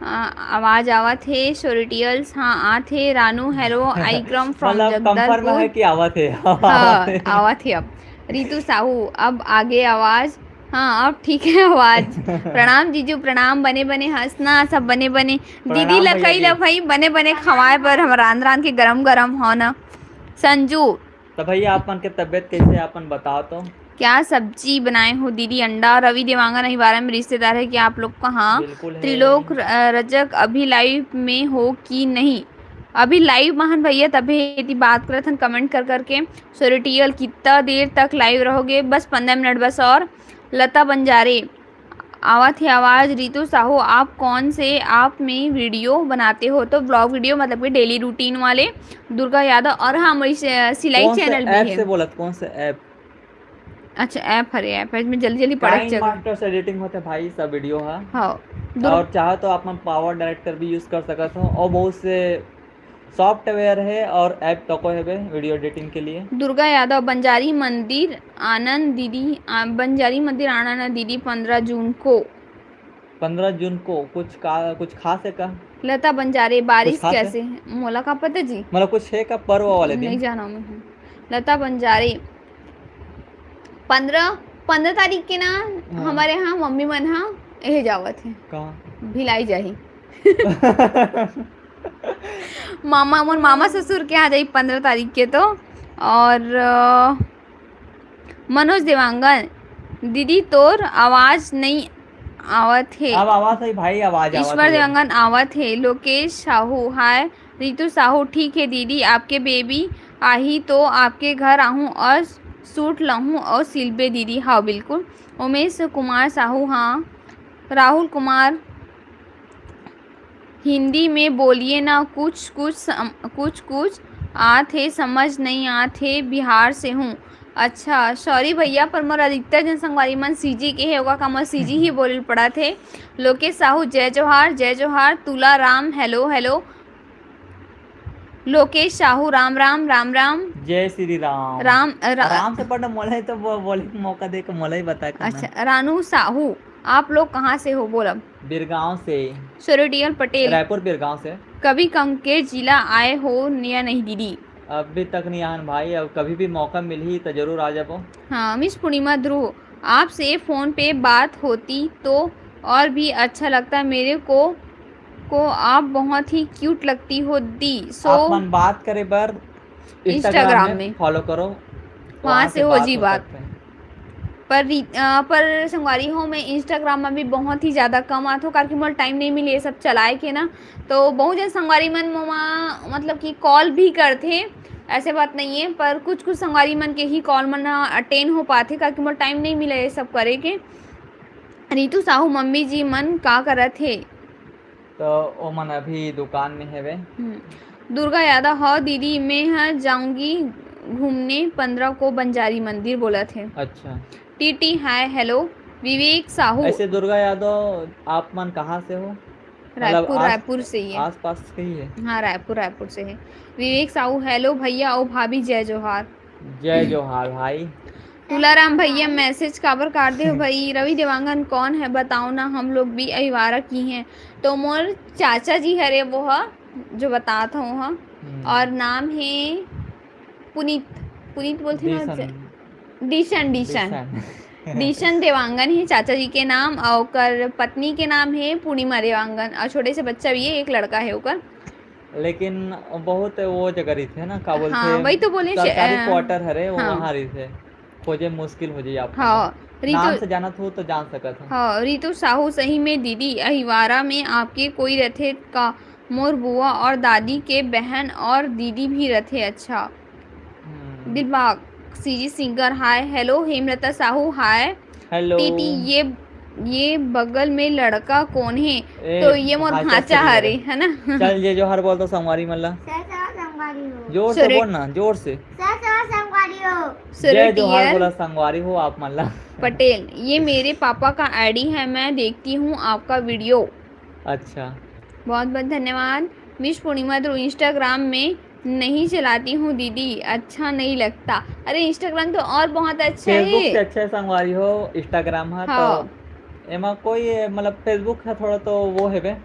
आ, आवाज आवत हे। Shorty Tales, हाँ, आत हे। Ranu, hello, I come from मतलब, confirm है जगदलपुर। कि आवत हे? हाँ, आवत हे अब। रितु साहू, अब आगे आवाज। हाँ, अब ठीक है आवाज। प्रणाम जीजू, प्रणाम। बने बने हंसना, सब बने बने। दीदी प्रणाम भैया लकई जी। ला भाई बने बने खवाए बर हम रांध रांध के गरम गरम हो ना। संजू। तो भैया, आप मन के तबीयत कैसे, अपन बताओ तो। क्या सब्जी बनाए हो दीदी? अंडा। रवि देवांगन, अहिवारा में रिश्तेदार है क्या आप लोग का? हाँ। बिल्कुल है। त्रिलोक र-, रजक, अभी live में हो कि नहीं? अभी live में हन भैया, तभे एती बात करत हन comment कर करके। Shorty Tales, कितना देर तक live रहोगे? बस पन्द्रह मिनट बस और। लता बंजारे, आवत हे आवाज। रितु साहू, आप कौन से app में video बनाते हो? तो vlog video, मतलब कि daily routine वाले। दुर्गा यादव, और हाँ, मोर सि-, सिलाई कौन से channel भी app है। से बोलत, कौन से app? अच्छा, app, अरे app है, मैं जल्दी जल्दी पढ़े के चल। KineMaster से editing होथे भाई, सब video हा। हाँ, दुर- और चाहो तो आप मन Power Director भी use कर सकत हो, और बहुत से software है और app तको हेबे video editing के लिए। दुर्गा यादव, बंजारी मंदिर आनंद दीदी, आ, बंजारी मंदिर आनंद दीदी, पन्द्रह जून को। पन्द्रह जून को कुछ का, कुछ खास है का? लता बंजारे, बारिश कुछ खास है? कैसे है? मोला का पता जी? मतलब कुछ है का पर्व वाले दिन? नहीं जाना मैं हूँ। लता बंजारे, पन्द्रह, पन्द्रह तारीख के ना, हाँ। हमारे यहाँ मम्मी मन हा एहे जावत है। कहाँ? भिलाई जाही। मामा, मोर मामा ससुर के यहाँ जाही पन्द्रह तारीख के तो। और, अ, मनोज देवांगन, दीदी तोर आवाज नहीं आवत हे। अब आवाज है भाई, आवाज आवत ईश्वर हे। देवांगन आवत हे। लोकेश साहू, हाय। रितु साहू, ठीक है दीदी, आपके baby आही तो आपके घर आहूँ और suit लहूँ और सिलबे दीदी। हाँ, बिल्कुल। उमेश कुमार साहू, हाँ। राहुल कुमार, हिंदी में बोलिए ना, कुछ कुछ सम-, कुछ कुछ आत हे, समझ नहीं आत हे, बिहार से हूँ। अच्छा, sorry भैया, पर मोर अधिकतर जन संगवारी मन CG के हे, ओका का मोर CG ही बोले ल पड़त हे। लोकेश साहू, जय जोहार, जय जोहार। तुला राम, hello, hello। लोकेश साहू, राम राम, राम राम। जय श्री राम। राम, अ, रा-, आराम से पढ़ना, मोला ही तो बो-, बोले के मौका दे के मोला ही बता करना। अच्छा, रानू साहू, आप लोग कहाँ से हो, बोलब? बिरगांव से। सोरेटियल पटेल। रायपुर बिरगांव से। कभी कांकेर जिला आए हो या नहीं दीदी? अभी तक नहीं आन भाई, अब कभी भी मौका मिलही तो जरूर आ जाबो। हाँ, मिस पूर्णिमा ध्रुव, आपसे फोन पे बात होती तो और भी अच्छा लगता। मेरे को, को आप बहुत ही क्यूट लगती हो दी। So, आप मन बात करे बर Instagram Instagram में में। Follow करो, वहाँ वहाँ से से हो बात जी हो बात। सकते हैं। पर री-, अ, पर संगवारी हो, मैं Instagram में भी बहुत ही ज़्यादा कम आथों, काबर कि मोला time नहीं मिले ये सब चलाए के ना। तो बहुत जन संगवारी मन मोमा, मतलब कि call भी करथे, ऐसे बात नहीं है, पर कुछ-कुछ संगवारी मन के ही call मन ह attend हो पाथे, काबर कि मोला time नहीं मिले ये सब करे के। रितु साहू, मम्मी जी मन का करत हे? तो ओमन अभी दुकान में हेवे। हम्म। दुर्गा यादव, "हाँ दीदी, मैं ह जाऊंगी घूमने पन्द्रह को बंजारी मंदिर," बोलत हे। अच्छा। टीटी, हाय, हेलो। विवेक साहू। ऐसे दुर्गा यादव, आप मन कहाँ से हो? मतलब रायपुर, आस-, रायपुर से ही है। आसपास के ही है? हाँ, रायपुर, रायपुर से है। विवेक साहू, हेलो भैया और भाभी, जय जोहार। जय जोहार भाई। तुलाराम भैया, message काबर काट दे हो भाई? रवि देवांगन कौन है, बताओ ना, हम लोग भी अहिवारा की हैं। तो मोर चाचा जी हरे वो ह, जो बतात हूँ ह, हम्म। और नाम है पुनीत, पुनीत बोलथे ना? दीशन। दीशन, दीशन। दीशन। दीशन देवांगन है चाचा जी के नाम, और ओकर पत्नी के नाम है पूर्णिमा देवांगन, और छोटे से बच्चा भी है, एक लड़का है ओकर। लेकिन बहुत वो जगह रहिथे ना, का बोलथे, हाँ, वही तो बोले, सरकारी अ, quarter हरे, वो हाँ। वहाँ रहिथे, खोजे मुश्किल हो जाई आप हाँ, मन। रितु नाम से जानत हो तो जान सकत हो। हाँ, रितु साहू, सही में दीदी, अहिवारा में आपके कोई रथे का? मोर बुआ और दादी के बहन और दीदी भी रथे। अच्छा। हम्म। दिलबाग, सीजी सिंगर, हाय, हेलो, हेमलता साहू, हाय। हेलो। टीटी, ये, ये बगल में लड़का कौन है? ए, तो ये मोर भांचा भांचा जी हरे, हरे। है ना? चल, जय जोहार बोल तो संगवारी मन ला। सर, सर, संगवारी हो। जोर से सुरेख। बोल ना, जोर से। सर, सर, संगवारी हो। जय जोहार बोला संगवारी हो आप मन ला। पटेल, ये मेरे पापा का ID है, मैं देखती हूँ आपका video। अच्छा। बहुत बहुत धन्यवाद। मिस पूर्णिमा ध्रुव, Instagram में नहीं चलाती हूँ दीदी, अच्छा नहीं लगता। अरे, Instagram तो और बहुत अच्छा है। Facebook से अच्छा है संगवारी हो Instagram है। हाँ। तो एमा कोई, मतलब, Facebook है थोड़ा तो वो है बे,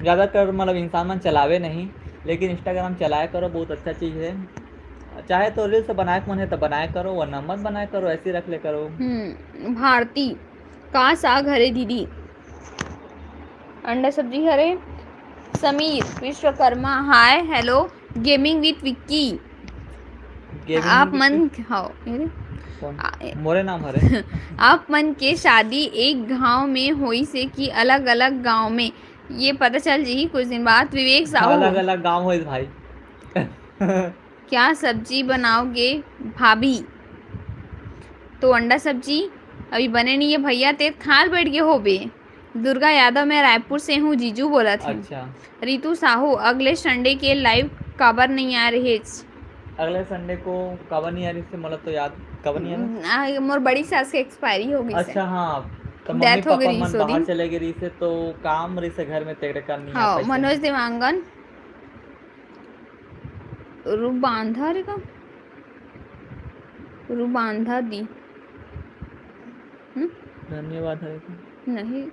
ज़्यादातर, मतलब, इंसान मन चलावे नहीं, लेकिन Instagram चलाया करो, बहुत अच्छा चीज़ है। चाहे तो reels बनाए के मन है तो बनाया करो, वरना मत बनाया करो, ऐसे रख ले करो। हम्म, भारती, का साग हरे दीदी? अंडा सब्जी हरे। समीर विश्वकर्मा, हाय, hello, Gaming with Vicky। Gaming आप with मन, Vicky? हाँ, अरे। कौन? आ, ए- मोरे नाम हरे। आप मन के शादी एक गांव में होई से कि अलग-अलग गांव में? ये पता चल जी कुछ दिन बाद। विवेक साहू। अलग-अलग गांव होई भाई। क्या सब्जी बनाओगे भाभी? तो अंडा सब्जी अभी बने नहीं है भैया, ते खाल बैठ गए होबे। दुर्गा यादव, मैं रायपुर से हूँ, जीजू बोलत हे। अच्छा। रितु साहू, अगले Sunday के live काबर नहीं आ रहे? अगले Sunday को काबर नहीं आ रही से, मतलब, तो याद काबर नहीं आ रहा? आ, मोर बड़ी सास के expiry हो गई से। अच्छा, हाँ, तो death मम्मी हो गई पापा रही मन से बाहर दिन। चले गए रही से, तो काम रही से घर में, तेरे काम नहीं आ हाँ, पाई से। मनोज देवांगन, रुबांधा रे का? रुबांधा दी। हम्म? धन्यवाद हरे का? नहीं।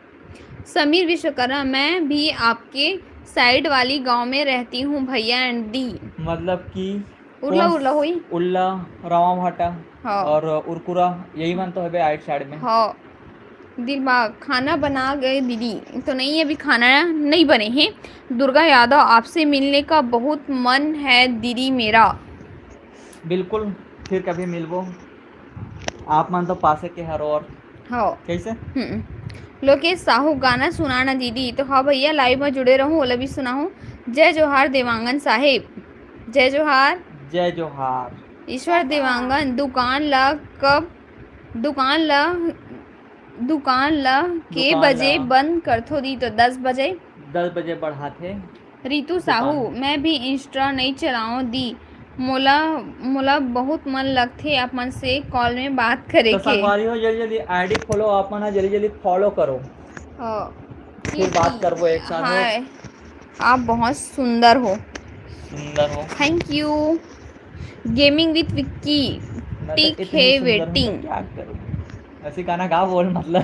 समीर विश्वकर्मा, मैं भी आपके side वाली गांव में रहती हूँ भैया and दी। मतलब कि उरला, कौन उरला होई? उल्ला, रावा भाटा हाँ। और उरकुरा, यही मन तो हवे आइट side में। हाँ। दिलबाग, खाना बना गए दीदी? तो नहीं, अभी खाना नहीं बने हैं। दुर्गा यादव, आपसे मिलने का बहुत मन है दीदी मेरा। बिल्कुल, फिर कभी मिलबो। आप मन तो पासे के हर और हाँ। कैसे? हम्म। लोकेश साहू, गाना सुनाना दीदी। तो हाँ भैया, live में जुड़े रहूँ, ओला भी सुनाहूँ। जय जोहार देवांगन साहेब, जय जोहार। जय जोहार। ईश्वर देवांगन, दुकान ला कब, दुकान ला, दुकान ला के दुकान बजे ला। बंद करथो दी? तो दस बजे। दस बजे बढ़ाथे। रितु साहू, दुकान। मैं भी Insta नहीं चलाओ दी, मोला, मोला बहुत मन लगथे आप मन से call में बात करे तो के। संगवारी हो, जल्दी जल्दी ID खोलो, आप मन ह जल्दी जल्दी follow करो। हाँ। फिर बात करबो एक साथ। हाय, आप बहुत सुंदर हो। सुंदर हो। Thank you। Gaming with Vicky, मैं तो ठीक इतनी है, सुंदर हूँ तो waiting। क्या करूँ? ऐसे गाना गा बोल, मतलब।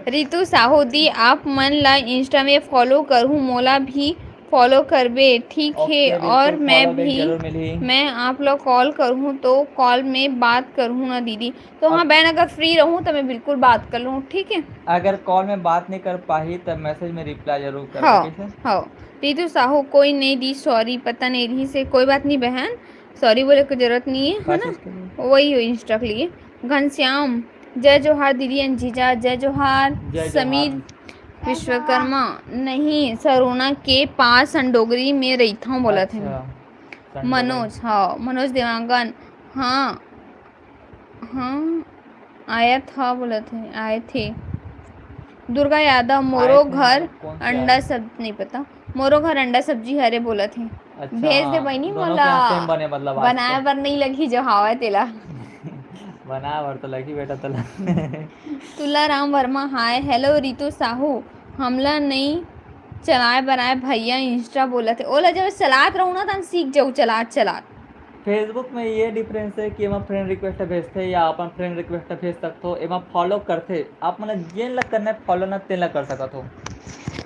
रितु साहू दी, आप मन ला Insta में follow करहूँ, मोला भी follow करबे, ठीक OK, है? बिल्कुल, और मैं follow back भी, जरूर मिलही। मैं आप ला call करहूँ तो call में बात करहूँ ना दीदी। तो हाँ अब बहन, अगर free रहूँ तो मैं बिल्कुल बात कर लूँ, ठीक है? अगर call में बात नहीं कर पाही तो message में reply जरूर कर हाँ, दे, ठीक है? हाँ। रितु साहू, कोई नहीं दी, sorry, पता नहीं रही से, कोई बात नहीं बहन, sorry बोले की जरूरत नहीं है, है ना? बातचीत के लिए। वही हो Insta के लिए। घनश्याम, जय जोहार दीदी and जीजा, जय जोहार। जय समीर जोहार। विश्वकर्मा, नहीं, सरोना के पास संडोगरी में रहिथव बोलत हे। अच्छा, संडोगरी। मनोज, हाँ, मनोज देवांगन, हाँ, हाँ, आयत हा बोलत हे, आयत हे। दुर्गा यादव, मोरो आयत हे, घर मतलब कौन से अंडा आयत? सब, नहीं पता। मोरो घर अंडा सब्जी हरे बोलत हे। अच्छा, भेज दे बहिनी, दोनों मोला के यहाँ same बने, मतलब आज बनाए तो। बर नहीं लगही जो हावय तेला। बनाए बर तो लगही बेटा तोला। तुलाराम वर्मा, हाय, hello रितु साहू, हमला नई चलाए बर आए भैया, Insta बोलत हे। ओला जब चलात रहू ना, तन सीख जाऊ चलात चलात। Facebook में ये difference हे कि एमा friend request भेजथे या अपन friend request भेज सकथो, एमा follow करथे। आप मन जेन ला करना हे follow ना, तेन ला कर सकत हो,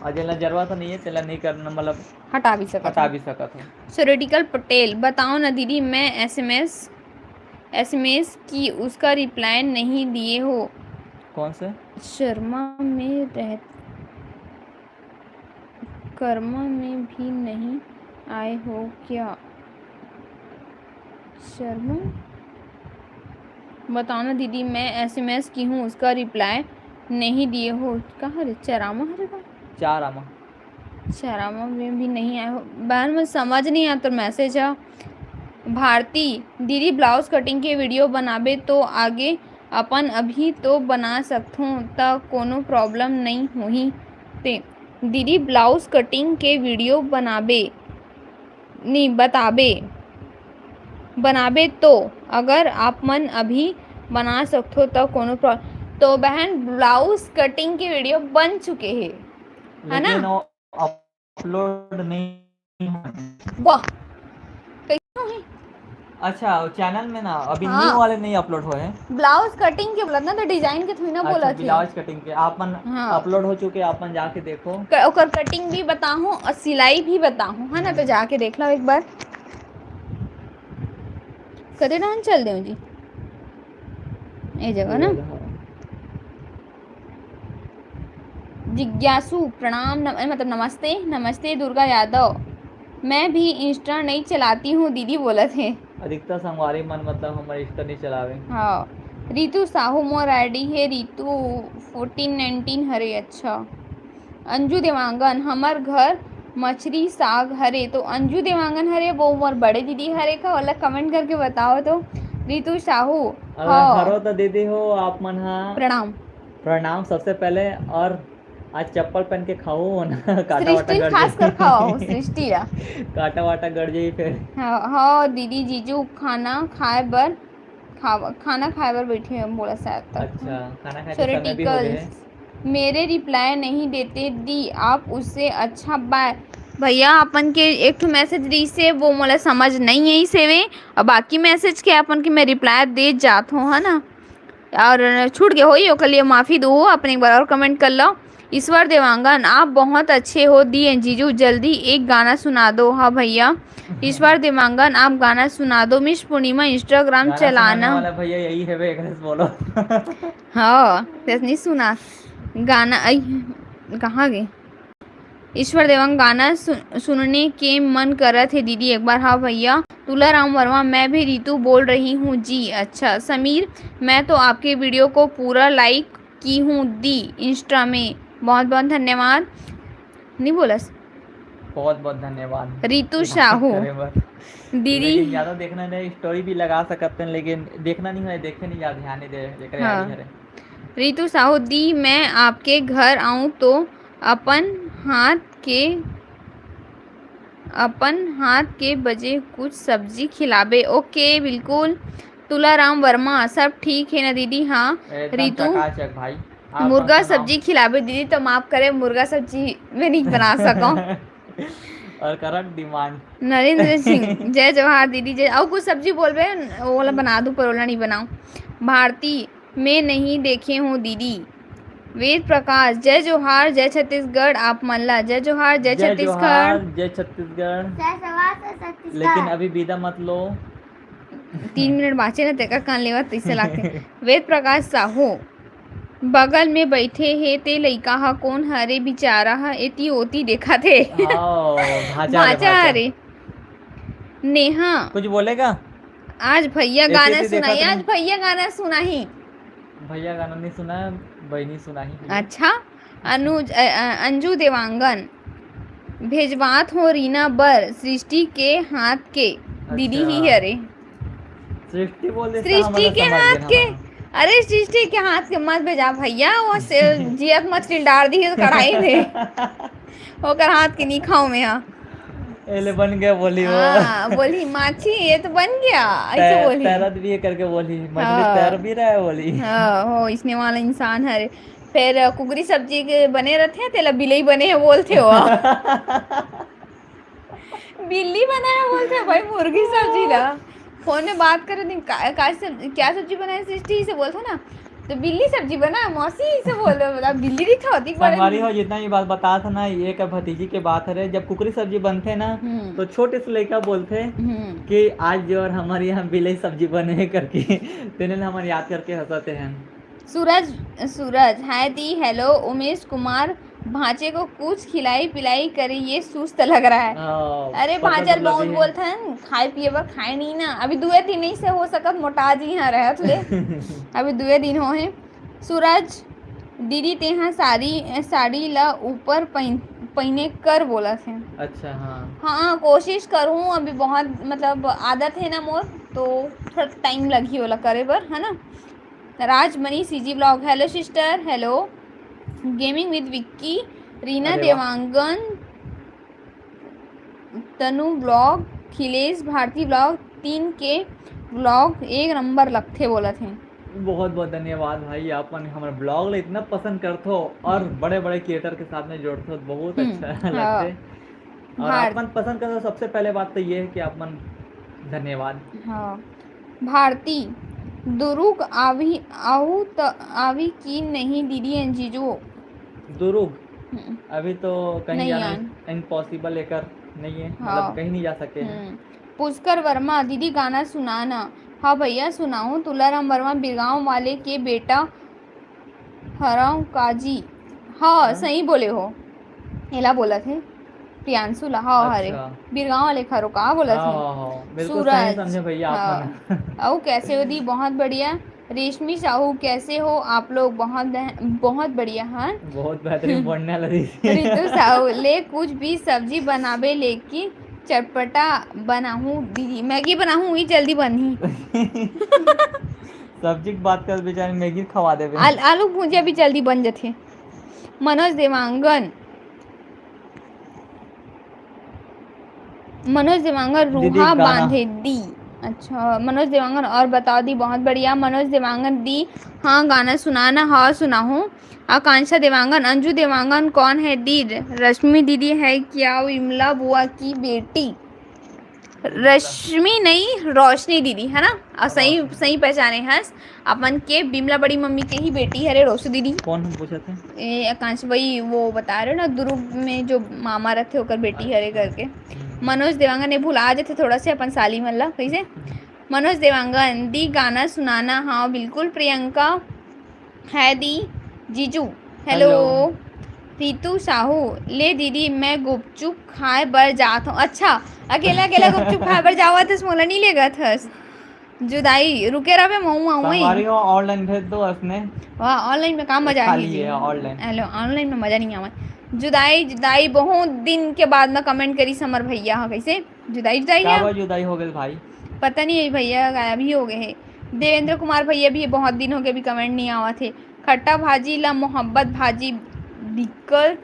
और जेन ला जरूरत नहीं है, तेन ला नहीं करना, मतलब हटा भी सकत हटा हो। भी सकत हो। सुरेटिकल पटेल, बताओ ना दीदी, मैं एसएमएस, एसएमएस की उसका रिप्लाई नहीं दिए हो। कौन से? शर्मा में रह, कर्मा में भी नहीं आए हो क्या? शर्मा, बताओ ना दीदी, मैं एसएमएस की हूँ, उसका रिप्लाई नहीं दिए हो। कहाँ रे? चरामा हरे बा? चारामा। चारामा में भी नहीं आए हो। बहन, मैं समझ नहीं आता मैसेज है। भारती, दीदी ब्लाउज कटिंग के वीडियो बनाबे तो आगे अपन अभी तो बना सकथों, त कोनो प्रॉब्लम नहीं होही ते। दीदी ब्लाउज कटिंग के वीडियो बनाबे, नहीं बताबे, बनाबे तो अगर आप मन अभी बना सकथो त कोनो प्रॉ-, तो बहन ब्लाउज कटिंग के वीडियो बन चुके हे, है ना? लेकिन वो अपलोड नहीं हुआ है। वाह, कैसे होही? अच्छा, वो चैनल में ना अभी हाँ। न्यू वाले नहीं अपलोड हुए हैं। ब्लाउज कटिंग के बोलत ना, तो डिजाइन के थोड़ी ना अच्छा, बोलत हे। ब्लाउज कटिंग के आप मन हाँ। अपलोड हो चुके, आप मन जाके देखो। क-, ओकर कटिंग भी बताहूँ और सिलाई भी बताहूँ, है ना? तो हम्म। जाके देख लो एक बार। कते डाहन चल देव जी, ए जगह ना। ये रहा। जिज्ञासु, प्रणाम, नम-, मतलब नमस्ते, नमस्ते दुर्गा यादव। मैं भी Insta नहीं चलाती हूँ दीदी बोलत हे। अधिकतर संगवारी मन मतलब हमर Insta नहीं चलावे। हाँ। रितु साहू मोर आईडी हे, रितु फोर्टीन नाइनटीन हरे, अच्छा। अंजू देवांगन, हमर घर मछरी साग हरे, तो अंजू देवांगन हरे, वो मोर बड़े दीदी हरे का, ओला comment करके बताओ तो। रितु साहू, अगर हाँ। हरो तो दीदी हो, आप मन हा प्रणाम। प्रणाम सबसे पहले, और आज चप्पल पहन के खाओ ना, कांटा वाटा सृष्टि गड़ खास जाही। कर खाओ, सृष्टि ला। कांटा वाटा गड़ जाही फिर। हाँ, हाँ, दीदी, जीजू खाना खाए बर, खावा-, खाना खाए बर बैठे हैं, बोला शायद तक। अच्छा, खाना खाए के समय भी हो गए है। मेरे रिप्लाई नहीं देते दी आप, उससे अच्छा बाय। भैया, अपन के एक ठो मैसेज रहिसे, वो मोला समझ नहीं आई सेवे, और बाकी मैसेज के अपन के मैं रिप्लाई दे जात हूँ, है ना? और छूट गए होई, ओकर लिए माफ़ी दो, अपन एक बार और comment कर लो। ईश्वर देवांगन, आप बहुत अच्छे हो दिए जीजू, जल्दी एक गाना सुना दो। हाँ भैया, ईश्वर देवांगन, आप गाना सुना दो। मिस पूर्णिमा, Instagram गाना सुनाने चलाना वाला भैया यही है बे, एकरे से बोलो। हाँ, तेस नहीं सुना गाना। आई, कहाँ गए? ईश्वर देवांगन, गाना सु-, सुनने के मन करत हे दीदी एक बार। हाँ भैया। तुलाराम वर्मा, मैं भी रितु बोल रही हूँ जी। अच्छा समीर, मैं तो आपके वीडियो को पूरा लाइक की हूँ दी Insta में, बहुत बहुत धन्यवाद। नहीं बोलस? बहुत बहुत धन्यवाद रितु साहू। करे बर। दीदी। लेकिन ज्यादा देखना नहीं, story भी लगा सकते हैं, लेकिन देखना नहीं है, देखे नहीं ज्यादा ध्यान नहीं दे, जेकर हाँ। यारी हरे। रितु साहू दी, मैं आपके घर आऊं तो अपन हाथ के, अपन हाथ के बजे कुछ सब्जी खिलाबे। OK, बिल्कुल। तुलाराम वर्मा, सब ठीक है ना दीदी? हाँ। एकदम रितु, चकाचक भाई। आप मुर्गा अपन सुनाओ। सब्जी खिलाबे दीदी, तो माफ करे, मुर्गा सब्जी मैं नहीं बना सकूं। और करंट डिमांड। नरेंद्र सिंह, जय जोहार दीदी, जय। अउ कुछ सब्जी बोलबे, ओला बना दूं, पर ओला नहीं बनाऊं। भारती, मैं नहीं देखे हूँ दीदी। वेद प्रकाश, जय जोहार, जय छत्तीसगढ़, आप मन ला जय जोहार, जय जय छत्तीसगढ़। जोहार, जय छत्तीसगढ़। जय सवा से छत्तीसगढ़। लेकिन अभी विदा मत लो। तीन मिनट बाँचे न, तेकर कान लेवत तइसे लागथे। वेद प्रकाश साहू बगल में बइठे हे, ते लइका ह कोन हरे बिचारा ह, एती ओती देखत हे। हाँ, भांचा हरे, भांचा भांचा। हरे। नेहा। कुछ बोलेगा? आज भैया एती गाना ओती देखत सुनाही, नहीं। आज भैया गाना सुनाही। भैया गाना नहीं सुना है, बहनी सुनाही। अच्छा, अनुज, अ, अ, अंजू देवांगन भेजवात हो रीना बर, सृष्टि के हाथ के दीदी ही अच्छा। हरे। सृष्टि बोल दे, सृष्टि के हाथ के, अरे सृष्टि के हाथ के मत भेजा भैया, वो से जियत मछली डाल दी है कढ़ाई में, ओकर हाथ के नहीं खाऊं मैं। हाँ, एले बन गया बोली वो। हाँ, बोली माछी ये तो बन गया, ऐसे तैर, बोली। तैरत भी है करके बोली, मछली हाँ। तैर भी रहा है बोली। हाँ, हो इसने वाला इंसान हरे। फिर कुकरी सब्जी के बने रहते हैं, तेला बिलई बने हैं बोलते हो। बिल्ली बना है बोलते हैं भाई, मुर्गी सब्जी ला। फोन में बात करे दिन का, का सब, क्या सब्जी बनाए सृष्टि से बोलते ना, तो बिल्ली सब्जी बना है मौसी से बोल रहे, मतलब बिल्ली नहीं खाती बड़े। संगवारी हो, जितना ये बात बता था ना, ये का भतीजी के बात हरे, जब कुकरी सब्जी बनथे ना, हम्म। तो छोटे से लइका बोलथे हम्म। कि आज जो और हमारे यहाँ बिलई सब्जी बने है करके, तेने ला हमन याद करके हंसते हैं। सूरज, सूरज, हाय दी, हेलो, उमेश कुमार, भांचे को कुछ खिलाई पिलाई करे, ये सुस्त लग रहा है। हाँ, अरे पता भांचर चला बहुत भी है। बोलथन, खाए पिए बर खाए नहीं ना, अभी दुए दिन नहीं से हो सकत मोटा जी यहाँ रहत ले। अभी दुए दिन हो है। सूरज, दीदी तेहा साड़ी, साड़ी ला ऊपर पहिन, पहिने कर बोलत हे। अच्छा, हाँ। हाँ, कोशिश करूँ, अभी बहुत मतलब आदत है ना मोर, तो थोड़ा टाइम लगही ओला करे बर, है ना। Rajmani CG blog, hello sister, hello. Gaming with Vicky, Reena अरे वाह। देवांगन, तनु ब्लॉग, खिलेश भारती ब्लॉग, तीन के ब्लॉग एक नंबर लगथे बोलत हे। बहुत बहुत धन्यवाद भाई, आप मन हमर ब्लॉग ला इतना पसंद करथो और बड़े बड़े क्रिएटर के साथ में जोड़थो, बहुत हम्म, अच्छा हाँ। लगथे। और भार- आप मन पसंद करथो, सबसे पहले बात तो ये है कि आप मन धन्यवाद। हाँ। भारती, दुरुग आवी, आहू त आवी कि नहीं दीदी एन जीजू? दुरुग हम्म। अभी तो कहीं नहीं जाना आन। इम्पॉसिबल एकर नहीं है, हाँ। मतलब कहीं नहीं जा सके हैं। हम्म। पुष्कर वर्मा, दीदी गाना सुना ना। हाँ भैया सुनाऊँ, तुलाराम वर्मा बिरगांव वाले के बेटा हरव काजी। हाँ, हाँ। सही बोले हो, एला बोलत हे प्रियांशु ला। हाँ, हरे अच्छा। बिरगांव वाले खरो का बोलत हाँ, हे। हाँ, हाँ, बिल्कुल सही सूरज, समझे भैया हाँ। आप मन। अउ कैसे हो दी, बहुत बढ़िया। रेशमी साहू कैसे हो आप लोग? बहुत बह-, बहुत बढ़िया। हाँ, बहुत बेहतरीन बढ़ने लगी। रितु साहू, ले कुछ भी सब्जी बनाबे लेकिन चटपटा बनाहूँ दीदी, मैगी बनाहूँ, ई जल्दी बनही। सब्जी के बात कर बेचारे, मैगी खवा देबे। आल-, आलू भुजिया भी जल्दी बन जथे। मनोज देवांगन, मनोज देवांगन दीदी, रूहा गाना। बांधे दी। अच्छा, मनोज देवांगन और बताओ दी, बहुत बढ़िया। मनोज देवांगन दी, हाँ गाना सुनाना, हाँ सुनाहूँ। आकांक्षा देवांगन, अंजू देवांगन कौन है दी? रश्मि दीदी है क्या विमला बुआ की बेटी? रश्मि नहीं, रोशनी दीदी है ना? और सही, रोशनी। सही पहचाने हस। अपन के बिमला बड़ी मम्मी के ही बेटी हरे रोशनी दीदी। कौन हम पूछे थे? ए, आकांक्षा भाई वो बता रहे हो ना, दुर्ग में जो मामा रहते ओकर बेटी हरे करके। हम्म। मनोज देवांगन ने भुला जथे थोड़ा से अपन साली मन ला, कैसे? मनोज देवांगन दी गाना सुनाना। हाँ बिल्कुल। प्रियंका है दी जीजू, हेलो। हेलो। रितु साहू, ले दीदी मैं गुपचुप खाए बर जात हूँ। अच्छा, अकेला अकेला गुपचुप खाए बर जावत हस, मोला नहीं लेगत हस। जुदाई, रुके रहे, मऊ आऊँ। संगवारी हो, ऑनलाइन भेज दो असने। वाह, ऑनलाइन में का मजा खाली है जी? है ऑनलाइन। हेलो, ऑनलाइन में मजा नहीं आवे। जुदाई, जुदाई, बहुत दिन के बाद में कमेंट करी समर भैया, हाँ कैसे? जुदाई, जुदाई क्या है? बार जुदाई हो गई भाई? पता नहीं है भैया, गायब ही हो गए हैं। देवेंद्र कुमार भैया भी बहुत दिन हो गए, अभी कमेंट नहीं आवा थे। खट्टा भाजी ला मोहब्बत भाजी बिकल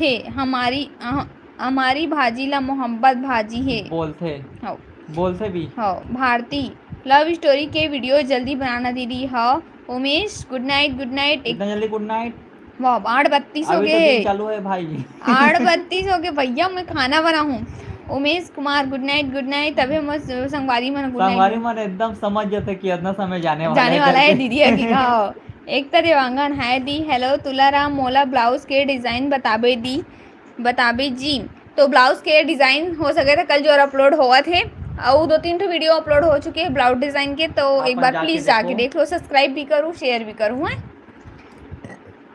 थे, हमारी, अह, हमारी भाजी ला मोहब्बत भाजी है। बोलथे। हाँ। बोलथे भी। हाँ, भारती, लव स्टोरी के वीडियो जल्दी बनाना दीदी। हाँ, उमेश, गुड नाइट, गुड नाइट। एक इतना जल्दी गुड नाइट? वाह, आठ बत्तीस हो अभी तो गए। दिन चालू है भाई। आठ बत्तीस हो गए भैया, मैं खाना बनाऊँ। उमेश कुमार, गुड नाइट, गुड नाइट। तभी हम संगवारी मन गुड संगवारी नाइट। मन एकदम समझ जाते कि इतना समय जाने वाला जाने है वाला है करके। दीदी है कि हाँ। एकता देवांगन, हाय दी, हेलो तुलाराम, मोला ब्लाउज के डिजाइन बताबे दी, बताबे जी। तो ब्लाउज के डिजाइन हो सके तो कल जो अपलोड होवत हे, और दो तीन ठो वीडियो अपलोड हो चुके हैं ब्लाउज डिजाइन के, तो आप एक मन बार जाके प्लीज जाके देखो। देख लो, सब्सक्राइब भी करो, शेयर भी करो, हैं।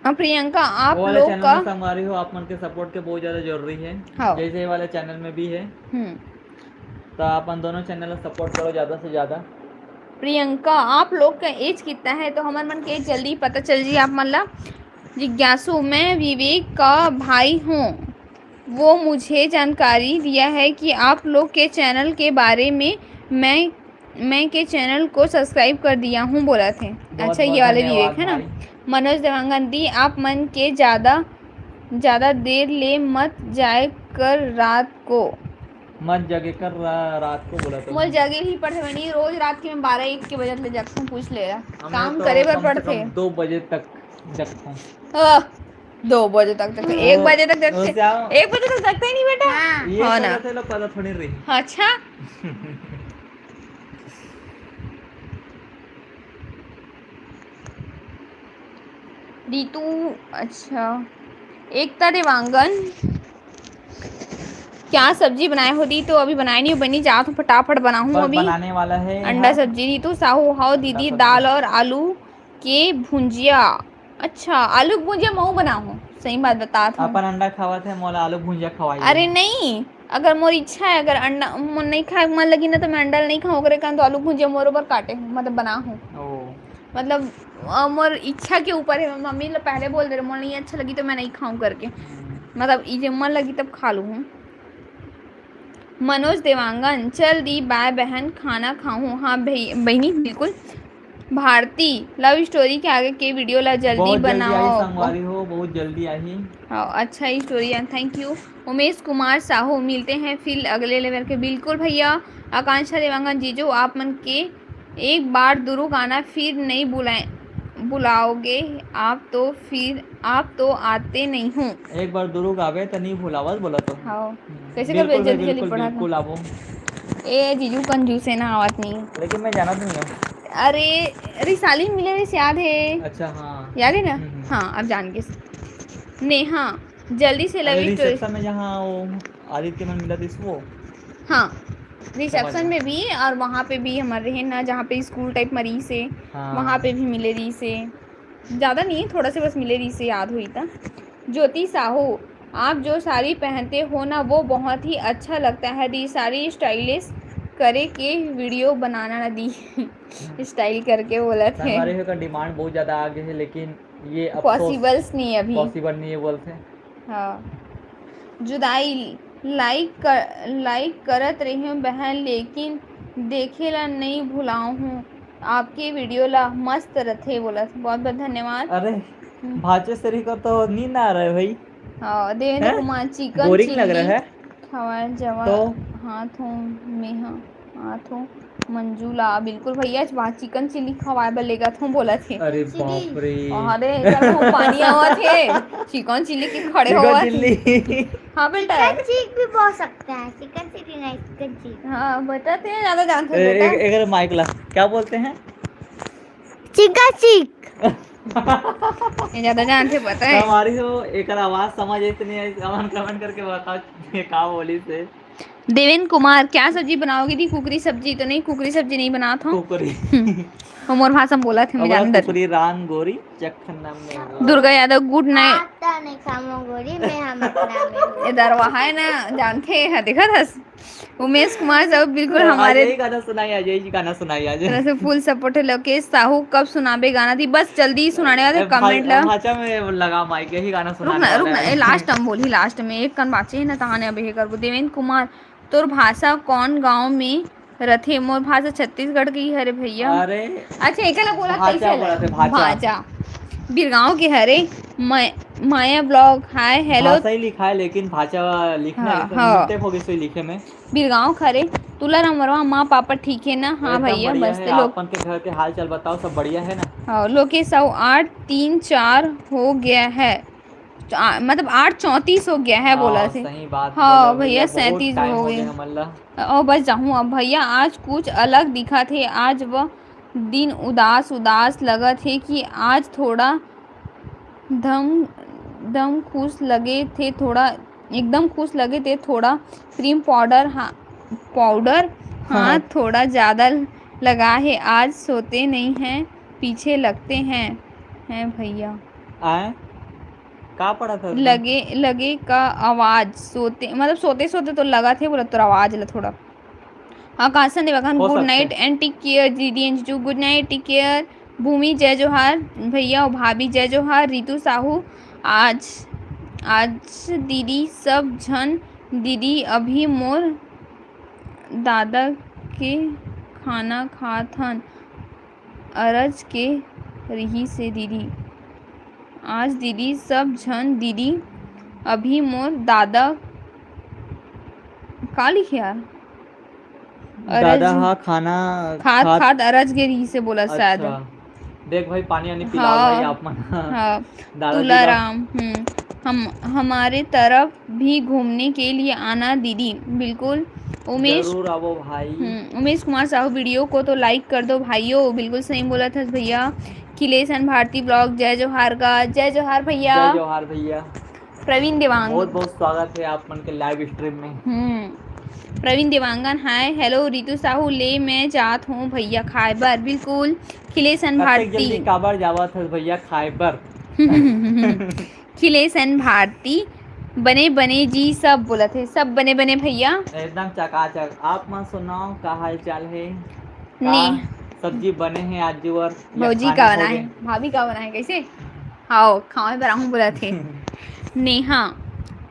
और प्रियंका, आप वो वाले लोग चैनल का में संगवारी हो, आप मन के सपोर्ट के बहुत ज्यादा जरूरी है। हाँ। जैसे ये वाले चैनल में भी है, हम्म। तो आप मन दोनों चैनल को सपोर्ट करो ज्यादा से ज्यादा। प्रियंका, आप लोग का एज कितना है? तो हमर मन के जल्दी पता चल जी आप मन ला। जिज्ञासु, मैं विवेक का भाई हूँ, वो मुझे जानकारी दिया है कि आप लोग के चैनल के बारे में। मैं मैं के चैनल को सब्सक्राइब कर दिया हूँ बोलत हे। अच्छा, ये वाले विवेक है ना। मनोज देवांगन दी, आप मन के ज्यादा ज्यादा देर ले मत जाए कर रात को। मत जगे कर रा-, रात को बोलत हे। मोर जगे ही पड़थे बनी, रोज रात के मैं बारह एक के बजे ले जगथूं, पूछ ले। काम तो करे बर पड़थे। दो बजे तक जगथूं। दो बजे तक जगथे, एक बजे तक जगथे। एक बजे तक जगते ही नहीं बेटा। हाँ। ये हाँ ना। पता थोड़ी रही। अच्छा। रितु, अच्छा, एकता देवांगन, क्या सब्जी बनाए हो दी? तो अभी बनाए नहीं हो बनी, जात हूँ फटाफट बनाऊँ अभी। बनाने वाला है अंडा सब्जी। रितु साहू, हाओ दीदी, दाल और आलू के भुंजिया। अच्छा, आलू के भुंजिया मऊ बनाहूँ, सही बात बतात हूँ। अपन अंडा खावत है, मोला आलू भुंजिया खवाई। अरे नहीं, अगर मोर इच्छा है, अगर अंडा मोर नहीं खाए मन लगी ना, तो मैं अंडा नहीं खाऊँ, ओकरे कारण तो आलू भुंजिया मोर ऊपर काटे हूँ, मतलब बना हूँ। मतलब मोर इच्छा के ऊपर है। मम्मी ल पहले बोल दे रहे, मोर नहीं अच्छा लगी तो मैं नहीं खाऊँ करके। मतलब ये मन लगी तब खा लूँ। मनोज देवांगन, चल दी बाय बहन, खाना खाऊँ। हाँ बहनी, बिल्कुल। भारती, लव स्टोरी के आगे के वीडियो ला जल्दी बनाओ। संगवारी हो, बहुत जल्दी आही। हाँ, अच्छा स्टोरी है, थैंक यू। उमेश कुमार साहू, मिलते हैं फिर अगले लेवल के। बिल्कुल भैया। आकांक्षा देवांगन, जीजू आप मन के एक बार दुरु गाना फिर नहीं बुलाए, बुलाओगे आप तो फिर, आप तो आते नहीं हूँ। एक बार दुरु गावे तो नहीं भुलावत बोला तो। हाँ। कैसे कर जल्दी जल्दी पढ़ा बिल्कुल आबो। ए जीजू कंजूस है ना, आवत नहीं। लेकिन मैं जानत नहीं हूँ। अरे रिसाली मिले रहिस, याद है? अच्छा हाँ। याद है ना? हाँ, अब जान के। नेहा, जल्दी से लव स्टोरी। रिसेप्शन में जहाँ वो आदित्य मन मिला था वो। हाँ, रिसेप्शन में भी और वहाँ पे भी हमारे रहे ना, जहाँ पे स्कूल टाइप में रही से। हाँ। वहाँ पे भी मिले रही से। ज्यादा नहीं, थोड़ा से बस मिले रही से याद हुई था। ज्योति साहू, आप जो साड़ी पहनते हो ना, वो बहुत ही अच्छा लगता है दी। साड़ी स्टाइलिश करे के वीडियो बनाना ना दी। स्टाइल करके बोला थे। हमारे का डिमांड बहुत ज्यादा आगे है, लेकिन ये पॉसिबल्स नहीं है अभी। पॉसिबल नहीं है बोलते। हाँ। जुदाई, लाइक कर, लाइक करत रही हूँ बहन, लेकिन देखे ला नहीं भुलाओ हूँ। आपके वीडियो ला मस्त रथे बोला। बहुत बहुत धन्यवाद। अरे भाचे सरी को तो नींद आ रहा है भाई। हाँ, देवेंद्र कुमार, चिकन बोरिंग लग रहा है। खवाए जवा तो हाथ हूँ मेहा। हाथ हूँ मंजू ला। बिल्कुल भैया, आज वहाँ चिकन चिली खवाए बर लेगा था बोला थे। अरे बाप रे। अरे एकर मुंह पानी आवा थे। चिकन चिली के खड़े हुआ थे। हाँ बेटा। चिकन चीक भी बोल सकते हैं, चिकन चिली नहीं, चिकन चीक। हाँ बेटा, ते ज्यादा जानते बेटा। एक माइक ला, क्या बोलते हैं? चिकन चीक। ये ज्यादा जानते पता है। हमारी तो एक आवाज समझ इतनी है, कमेंट करके बताओ ये का बोली से। देवेंद्र कुमार, क्या सब्जी बनाओगी दी? कुकरी सब्जी तो नहीं, कुकरी सब्जी नहीं बनाता हूँ। कुकरी। हम्म। हम और भाषा में बोला थे, मैं जानता। कुकरी रान गोरी चखना में। दुर्गा यादव, गुड नाइट। नहीं खामो गोरी, मैं हम अपना में। इधर वहाँ है ना, जानते हैं, देखा था। उमेश कुमार साहू बिल्कुल हमारे यही गाना सुनाई आ जाए, यही गाना सुनाई आ जाए। तरह से फुल सपोर्ट है। लोकेश साहू, कब सुनाबे गाना दी? बस जल्दी ही सुनाने वाले, कमेंट ला। भाषा में लगा माइक, यही गाना सुनाने वाला है। रुक ना, लास्ट हम बोली, लास्ट में एक कन बाचे है ना, तहाने अभी करबो। देवेंद्र कुमार, तोर भाषा कौन गांव में रथे? मोर भाषा छत्तीसगढ़ के ही हरे भैया। अरे अच्छा, एकला बोला कैसे? भाचा। बिरगांव के हरे। माया ब्लॉग, हाय हेलो। भाषा ही लिखा है लेकिन भाचा लिखना है, मिस्टेक हो गई सो लिखे में। बिरगांव के हरे। तुला रामवरवा, माँ पापा ठीक है ना? हाँ भैया, मस्त है। लोग अपन के घर के हाल चाल बताओ, सब बढ़िया है ना? हाँ, लोकेश साहू, आठ तीन चार हो गया है। आ, मतलब आठ चौंतीस हो गया है बोला थे। सही बात। हाँ भैया, सैंतीस हो गए। ओ बस जाहूँ अब भैया, आज कुछ अलग दिखा थे। आज वह दिन उदास उदास लगा थे कि आज थोड़ा दम दम खुश लगे थे, थोड़ा एकदम खुश लगे थे। थोड़ा क्रीम पाउडर, हाँ पाउडर, हाँ थोड़ा ज़्यादा लगा है। आज सोते नहीं हैं, पीछे लगते हैं, हैं भैया। आए का पढ़ा था? लगे लगे का आवाज सोते, मतलब सोते सोते तो लगा थे बोला, तो आवाज ला थोड़ा। आकाशन देवांगन, हो गुड सकते नाइट हैं। एंड टेक केयर दीदी एंड जीजू, गुड नाइट, टेक केयर। भूमि जय जोहार भैया और भाभी जय जोहार। रितु साहू, आज, आज दीदी सब झन दीदी अभी मोर दादा के खाना खात हन, अरज के रिहिस हे दीदी। आज दीदी सब झन दीदी अभी मोर दादा, का लिखे यार? अरज दादा हा खाना खात, खात खात अरज गे रिहिस हे बोला शायद। अच्छा। देख भाई, पानी वानी पिलाओ हाँ, भाई आप मन। हाँ। दादाजी ला। तुलाराम, हम्म, हम, हमारे तरफ भी घूमने के लिए आना दीदी। बिल्कुल। उमेश, जरूर आवो भाई। हम्म, उमेश कुमार साहू, वीडियो को तो लाइक कर दो भाइयों। बिल्कुल सही बोलत हस भैया। खिलेश एंड भारती ब्लॉग, जय जोहार गा, जय जोहार भैया। जय जोहार भैया। प्रवीण देवांगन। बहुत बहुत स्वागत है आप मन के लाइव स्ट्रीम में। हम्म, प्रवीण देवांगन, हाय, हेलो रितु साहू, ले मैं जात हूँ भैया खाए बर। बिल्कुल। खिलेश एंड अतेक जल्दी भारती। काबर जावत हस भैया खाए बर? खिलेश एंड भारती, बने बने जी सब बोलत हे, सब बने बने भैया। एकदम चकाचक। आप मन सुनाओ, का हाल चाल है? का ने। सब्जी बने है आज जुवर या भौजी खाने का बना हो है, गए? भाभी का बना है, कैसे? हाओ, खावे बर आहूँ बोलत हे। नेहा,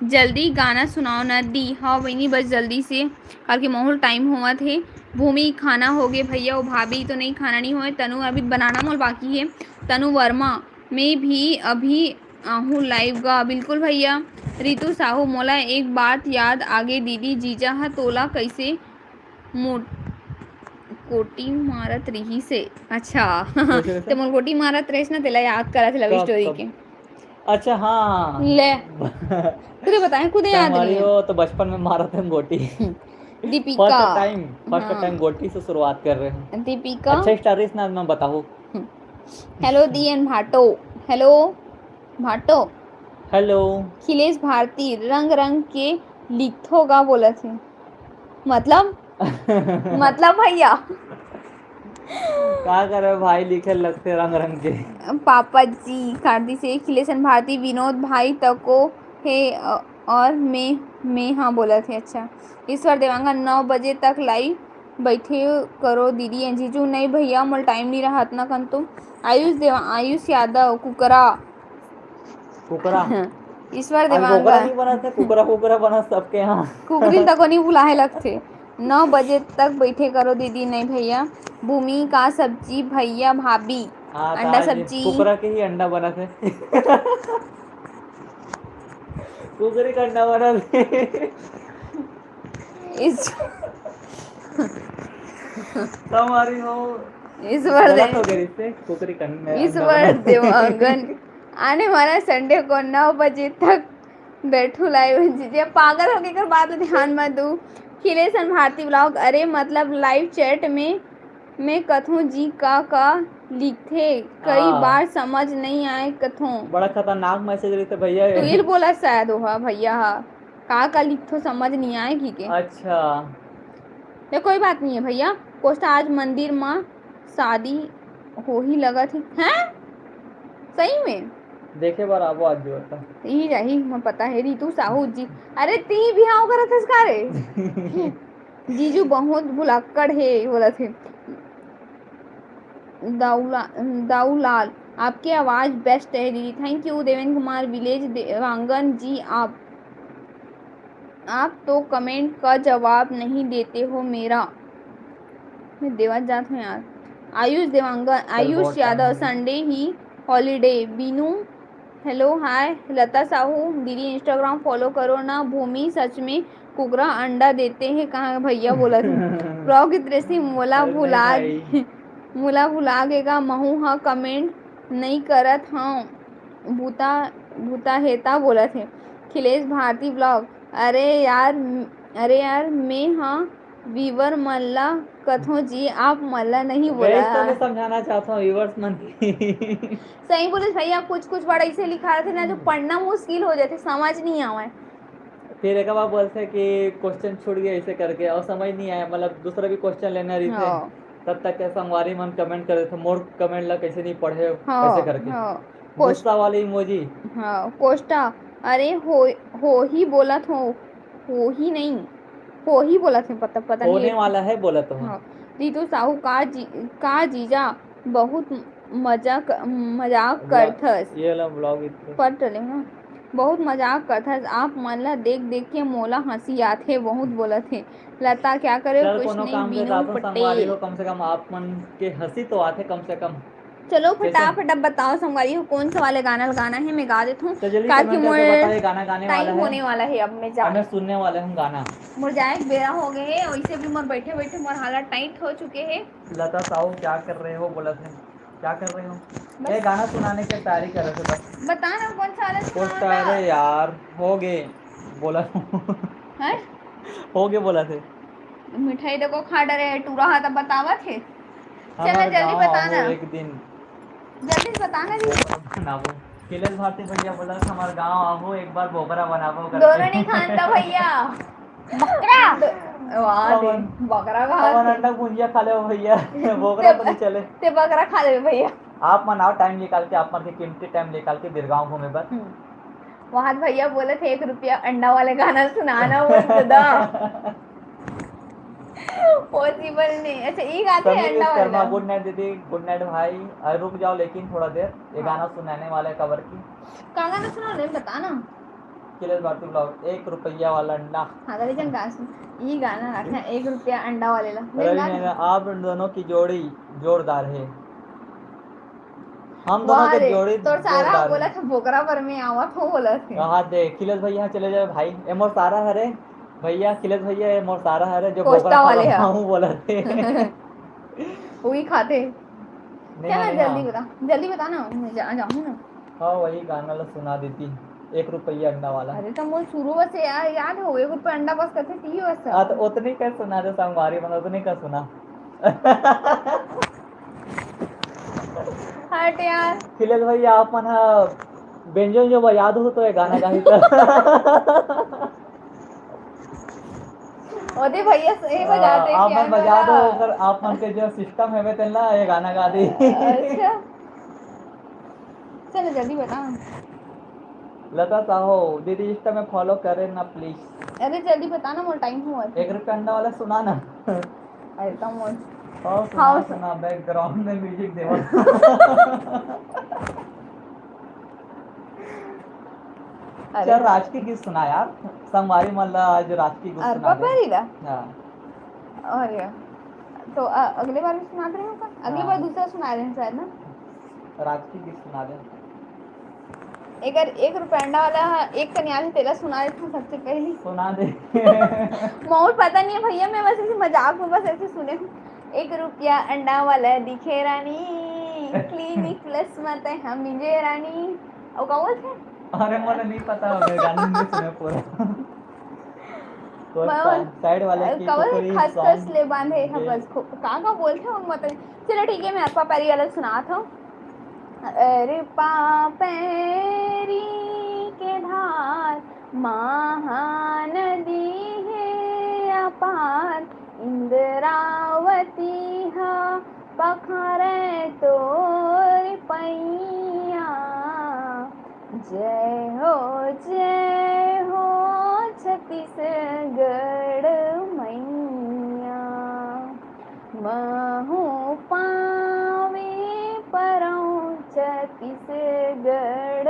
जल्दी गाना सुनाओ ना दी। हाओ बहिनी, बस जल्दी से, काबर कि माहौल टाइम होवत हे। भूमि, खाना हो गे भैया, ओ भाभी तो नहीं, खाना नहीं होए। तनु, अभी बनाना मोर बाकी है। तनु वर्मा, मैं भी अभी आहूँ लाइव गा। बिल्कुल भैया। रितु साहू, मोला एक बात याद आगे दीदी, जीजा ह तोला कैसे मोट-, कोटी मारत रिहिस हे। अच्छा। कैसे, कैसे? ते मोर कोटी मारत रहिस ना, तेला याद करत हे लव कब, स्टोरी कब? के। अच्छा, हाँ। ले। खुदे बताए, खुदे याद संगवारी नहीं है। हो, तो बचपन में मारत हे गोटी। हम्म। दीपिका। फर्स्ट टाइम, फर्स्ट हाँ। टाइम गोटी से शुरुआत कर रहे हैं। दीपिका। अच्छा स्टार रिहिस ना, मैं बताहूँ। हम्म। हेलो दी एंड भाटो। हेलो भाटो। हेलो। खिलेश भारती, रंग रंग के लिखथो गा बोलत हे। मतलब? मतलब भैया। का करे भाई, लिखे लगथे रंग रंग के। पापा जी, कार्तिक से, खिलेश एंड भारती, विनोद भाई तको हे, अ, और मैं, मैं हाँ बोलत हे। अच्छा, ईश्वर देवांगन, नौ बजे तक लाइव बैठे करो दीदी एंड जीजू। नहीं भैया, मोर टाइम नहीं रहा अतना कन तो। आयुष देवा-, आयुष यादव, कुकरा। कुकरा। ईश्वर आज देवांगन। कुकरा नहीं बना था, कुकरा, कुकरा बना सबके यहाँ। कुकरी तको नहीं बुलाए लगथे। नौ बजे तक बैठे करो दीदी। नहीं भैया। भूमि, का सब्जी भैया भाभी? हाँ, तो अंडा आज सब्जी। कुकरा के ही अंडा बना थे। कुकरी का अंडा बना थे। इस हमारी हो। ईश्वर गलत दे-, हो गई इससे, कुकरी का अंडा ईश्वर बना। देवांगन, आने वाला संडे को नौ बजे तक बैठू लाइव। जे पागल होके कर बात ला ध्यान मत दू। खिलेश एंड भारती ब्लॉग, अरे मतलब लाइव चैट में, में कथों जी का का लिखथे, कई हाँ। बार समझ नहीं आए कथों। बड़ा खतरनाक मैसेज रहिथे भैया ये। तो ये बोला शायद ओहा भैया हा, का का लिखथो समझ नहीं आए की के। अच्छा। ले कोई बात नहीं है भैया, कोष्टा आज मंदिर मा शादी होही लगत हे। हैं? सही में? देखे बर आबो आज जुवर का। यही जाही, मैं पता है, रितु साहू जी। अरे, ती बिहाव करत हस का रे? जीजू बहुत भुलक्कड़ हे, बोलत हे। दाऊला-, दाऊलाल, आपके आवाज बेस्ट है दीदी। Thank you Devendra Kumar village Dewangan ji, आप, आप तो कमेंट का जवाब नहीं देते हो मेरा। मैं देवत जात हूँ यार। आयुष देवांगन, कल आयुष बहुत यादव, टाइम हो गया। संडे ही हॉलीडे। बीनू, हेलो, हाय। लता साहू, दीदी Instagram फॉलो करो ना। भूमि, सच में कुकरा अंडा देते हैं कहाँ भैया बोलत हे। प्रॉग दृष्टि, मोला अरे भुला भाई। मोला भुला गे गा, महू ह कमेंट नई करत हंव, भूता, भूता हे ता बोलत हे। खिलेश भारती ब्लॉग, अरे यार, अरे यार, मैं ह व्यूअर मन ला कथों जी, आप मन ला नहीं बोला। वही तो मैं समझाना चाहता हूँ व्यूअर्स मन। सही बोले भैया, कुछ कुछ वर्ड ऐसे लिखा रहते ना जो पढ़ना मुश्किल हो जाते, समझ नहीं आवे। फिर एक बार बोलते कि क्वेश्चन छूट गया ऐसे करके और समझ नहीं आया, मतलब दूसरा भी क्वेश्चन लेना रही थे। हाँ। तब तक के संगवारी मन कमेंट कर देते, मोर कमेंट ला कैसे नहीं पढ़े हो, हाँ, ऐसे करके। हाँ। गुस्सा वाली इमोजी। हाँ, कोष्टा, अरे हो, हो ही बोलत हो, हो ही नहीं। होही बोलत हे, पता, पता नहीं। होने वाला है बोलत हो। हाँ। रितु साहू, का जी, का जीजा बहुत मजाक, मजाक Vlog, करथस। ये वाला vlog इतने पढ़ डले हूँ ना। बहुत मजाक करथस, आप मन ला देख देख के मोला हंसी आथे, बहुत बोलत हे। लता, क्या करे, चल, कुछ कोनो नहीं, काम के बीनू साथ संगवारी पटेल। हो, कम से कम आप मन के हंसी तो आथे कम से कम। चलो कैसे? फटाफट अब बताओ संगवारी हो, कौन सा वाले गाना गाना है, मैं गा देता हूँ। तो जल्दी काहे comment कि मोर करके बताओ, ये गाना गाने वाला टाइम है। होने वाला है, अब मैं जा अब मैं सुनने वाला हूँ गाना। मोर जाए के बेरा हो गए है, वैसे भी मोर बैठे बैठे मोर हालत टाइट हो चुके है। लता साहू, क्या कर रहे हो बोलत हे, क्या कर रहे हो? बस। ये गाना सुनाने की तैयारी कर रहे थे बस। बता ना कौन सा वाला कौन सा? सुनाना? अरे यार, हो गए बोला। हैं? हो गए बोलत हे। मिठाई देखो खा डरे है, टूरा हा तब बतावत है। चल ना हमारे जल्दी गाँव बता आओ ना। एक दिन। जल्दी बता ना जी। बनाबो। अखिलेश भारती भैया बोला कि हमारे गाँव आहो, एक बार बोकरा बनाबो करके। दोनों नहीं खानता भैया। बकरा। वाह दे, पवन। बकरा पवन खा। अंडा भुंजिया खा ले भैया। बोकरा तो नहीं चले। ते बकरा खा ले भैया। आप मन आओ, टाइम निकाल के, आप मन के कीमती टाइम निकाल के बिरगांव घूमे बर। हम्म। वहाँ भैया बोले थे, "एक रुपया अंडा वाले गाना सुनाना," बोल के दा। पॉसिबल नहीं। अच्छा, ई गाते हैं समीर अंडा विश्वकर्मा, वाला। गुड नाइट दीदी, गुड नाइट भाई। अरे रुक जाओ लेकिन थोड़ा देर, ये हाँ। गाना सुनाने वाला है कवर की। का गाना सुना ले, बता ना। अखिलेश भारती ब्लॉग, एक रुपया वाला अंडा। हाँ, तो लेकिन गा सुन, ई गाना रखना, एक रुपया अंडा वाले ला। मैं रवि गा ने दूँ? कहा, आप दोनों की जोड़ी जोरदार है। हम दोनों वाह की रे, जोड़ी तोर सारा जोरदार बोला है। था बोकरा पर में आवत हो बोला थे। कहा दे, अखिलेश भैया चले जावे भाई, ए मोर सारा हरे भैया, अखिलेश भैया ए मोर सारा हरे जो कोस्टा बोकरा वाले खावा है। खाऊं बोला थे। वही खाते। नहीं, चल ना, नहीं, जल्दी हाँ। बता, जल्दी बता ना, मैं जा, जाऊँ ना। हाँ, वही गाना ला सुना देती, एक रुपया अंडा वाला। अरे तो मोर शुरू से यार याद हो गए, एक रुपया अंडा बस करते ती बस। हाँ, तो उतनी कर सुना दे संगवारी मन, उतनी कर सुना। हट यार। अखिलेश भैया, आप मन हा बेंजो जो बजात हो तो ये गाना गाही तो। ओदे भैया सही बजाते आप क्या मन बजा दो, बोला? अगर आप मन के जो सिस्टम है तेन ला ये गाना गा दी। अच्छा, चलो जल्दी बता। लता साहू दीदी, Insta में फॉलो करे ना प्लीज। अरे जल्दी बता ना, मोर टाइम हुआ। एक रुपया अंडा वाला सुना ना। अरे तो मोर और सुना, हाँ, सुना, बैकग्राउंड में म्यूजिक देवा। अरे। चल, राजकीय गीत सुना यार, संगवारी मन ला आज राजकीय गीत सुना अरबा दे। परी ला? हाँ। और या। तो अ, अगले बार भी सुना रहे हो का? अगले हाँ। बार दूसरा सुना रहे हैं शायद ना। राजकीय गीत सुना दे। एक, एक रुपया अंडा वाला एक कन्या भी तेला सुना देता हूँ सबसे पहले। सुना दे। मोर पता नहीं है भैया, मैं बस ऐसे मजाक में बस ऐसे सुने हूँ। एक रुपया अंडा वाला दिखे रानी, Clinic Plus में ते हम मिले रानी। और का बोलते हैं? अरे, मोला नहीं पता, मैं गाना नहीं सुना पूरा। तो मैं साइड वाले की कवर कुकरी खस खस song ले बांधे है ये बस खो-, का का बोलते हैं उनको मतलब। चलो ठीक है, मैं अरपा पैरी वाला सुनात हूँ। अरपा पैरी के धार महानदी है अपार, इंद्रावती हा पखारे तोर पैया। जय हो, जय हो छत्तीसगढ़ मैया। महू पावे परौं छत्तीसगढ़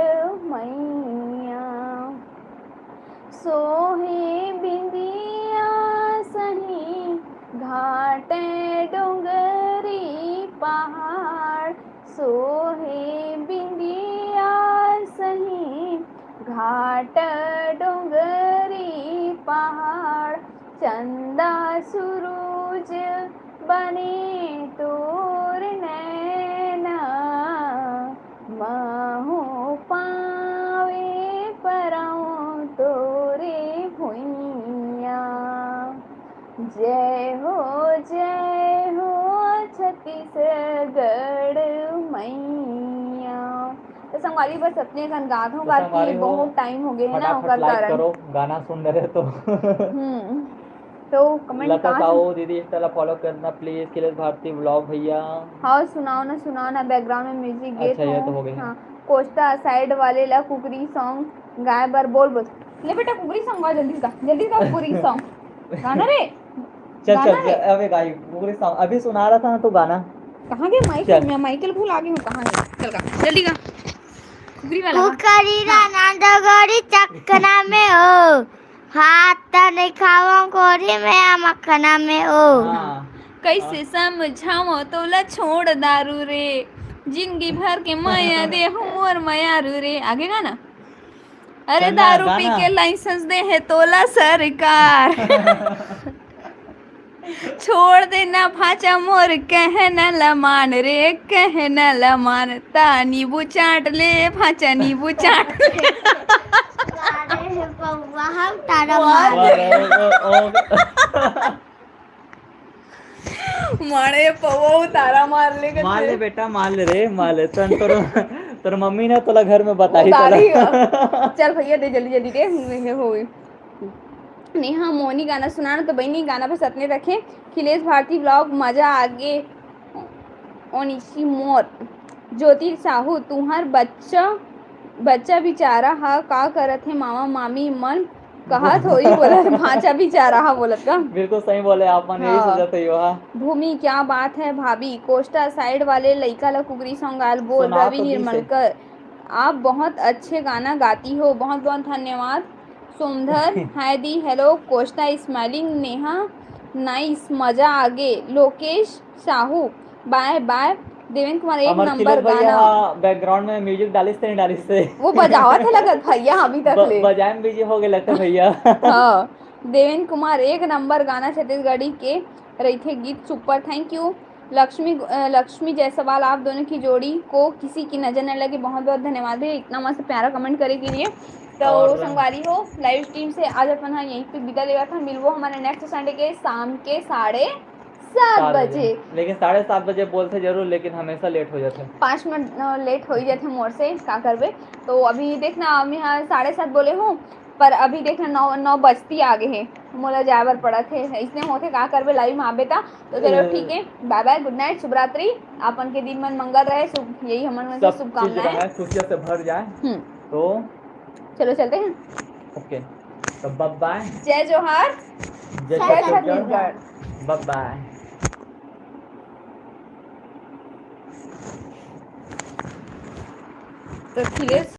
मैया। सोहे बिंदिया सही घाट डोंगरी पहाड़, सोहे बिंदिया सही घाट डोंगरी पहाड़, चंदा सुरूज बने तोर नैना, महू पावे परौं तोरे भुइयां। जय हो, जय हो छत्तीसगढ़ मैया। तो संगवारी बस अपने कन गात हूँ, तो गात संगवारी की हो, बहुत टाइम हो गए है ना, फटाफट ओकर लाइक कारण। करो, गाना सुन रहे तो। हम्म, तो कमेंट लता कहाँ साहू दीदी, Insta ला फॉलो करना प्लीज, अखिलेश भारती ब्लॉग भैया। हाँ, सुनाओ ना, सुनाओ ना, बैकग्राउंड में म्यूजिक गे अच्छा, ये तो। तो हो गए हैं। हाँ, कोस्टा साइड वाले ला कुकरी सॉन्ग गाए बर बोल बोल। ले बेटा, कुकरी सॉन्ग गा, जल्दी गा, जल्दी गा, कुकरी सॉन्ग। गाना रे। चल गाना चल रे। अबे गाई, पूरे सॉन्ग अभी सुना रहा था ना तू गाना। कहाँ गए माइक? चल। मैं माइक भूल आ गई हूँ, कहाँ गए? चल गा, जल्दी गा। कुकरी वाला गा। कुकरी ला ना डगरी चकना में हो, हाथ नहीं खावा कोरी में मखना में हो। हाँ। कैसे समझाओ तोला छोड़ दारू रे, जिंदगी भर के माया दे हूँ मोर मयारू रे। आगे गाना। अरे चल ना, दारू पी गाना। के लाइसेंस दे है तोला सरकार। छोड़ देना भाचा मोर कहना लमान रे, कहना लमान। ता नींबू चाट ले भाचा, नींबू चाट ले। अरे हे पौवा, हम तारा वाह। मार। वाह, ओ, ओ, ओ। मारे पौवा तारा मार ले। मार ले बेटा, मार ले रे, मार ले। तन तोर तोर मम्मी ने तोला घर में बताई उतारी तोला। हो। चल भैया दे जल्दी जल्दी दे, ये हो गई। नेहा मोनी गाना सुनाना तो बहनी गाना बस अतने रखे। खिलेश भारती ब्लॉग मजा आगे। ओनिशी मोर। ज्योति साहू तुहर बच्चा बच्चा बिचारा हा का करत हे मामा मामी मन कहा थोड़ी बोलत भांचा बिचारा हा बोलत का। बिल्कुल सही बोले आप मन, यही हाँ। सोचत हे यो हा। भूमि क्या बात है भाभी। कोस्टा साइड वाले लइका ला कुकरी सॉन्ग गाल बोल। सुनाओ रवि तो भी निर्मलकर आप बहुत अच्छे गाना गाती हो, बहुत बहुत धन्यवाद। सोमधर हाय दी हेलो। कोस्टा स्माइलिंग। नेहा नाइस मजा आगे। लोकेश साहू बाय बाय। देवेंद्र कुमार एक हमर नंबर खिलेश भैया गाना। हा बैकग्राउंड में म्यूजिक डालिस ते नहीं डालिस ते। वो बजावत है लगत भैया अभी तक ब- ले। बजाए में बिजी हो गए लगता भैया। हाँ, देवेंद्र कुमार एक नंबर गाना छत्तीसगढ़ी के रहिथे गीत सुपर। Thank you. लक्ष्मी अ, लक्ष्मी जायसवाल आप दोनों की जोड़ी को किसी की नजर न लगे। बहुत बहुत धन्यवाद भैया इतना मस्त प्यारा कमेंट करे के लिए। तो और संगवारी हो लाइव स्ट्रीम से आज अपन हा यहीं पे विदा लेवा था। मिलबो हमारे नेक्स्ट संडे के शाम के साढ़े सात बजे। लेकिन साढ़े सात बजे बोलते जरूर, लेकिन हमेशा लेट हो जाते। पाँच मिनट लेट हो ही जाते मोर से, का करबे। तो अभी देखना हम यहाँ साढ़े सात बोले हूँ, पर अभी देखना नौ नौ बजती आ गए हैं, मोला जाए बर पड़त हे। इसने होते का करबे लाइव में आबे ता। तो चलो ठीक है, बाय बाय, गुड नाइट, शुभ रात्रि। आपन के दिन मन मंगल रहे, शुभ यही हमन मन से सब चीज शुभकामनाएं। रहे, खुशियां से भर जाए। हम्म, तो चलो चलते हैं। ओके, तो बाय बाय। जय जोहार। जय जय छत्तीसगढ़। छत्तीसगढ़। बाय बाय। तो खिलेश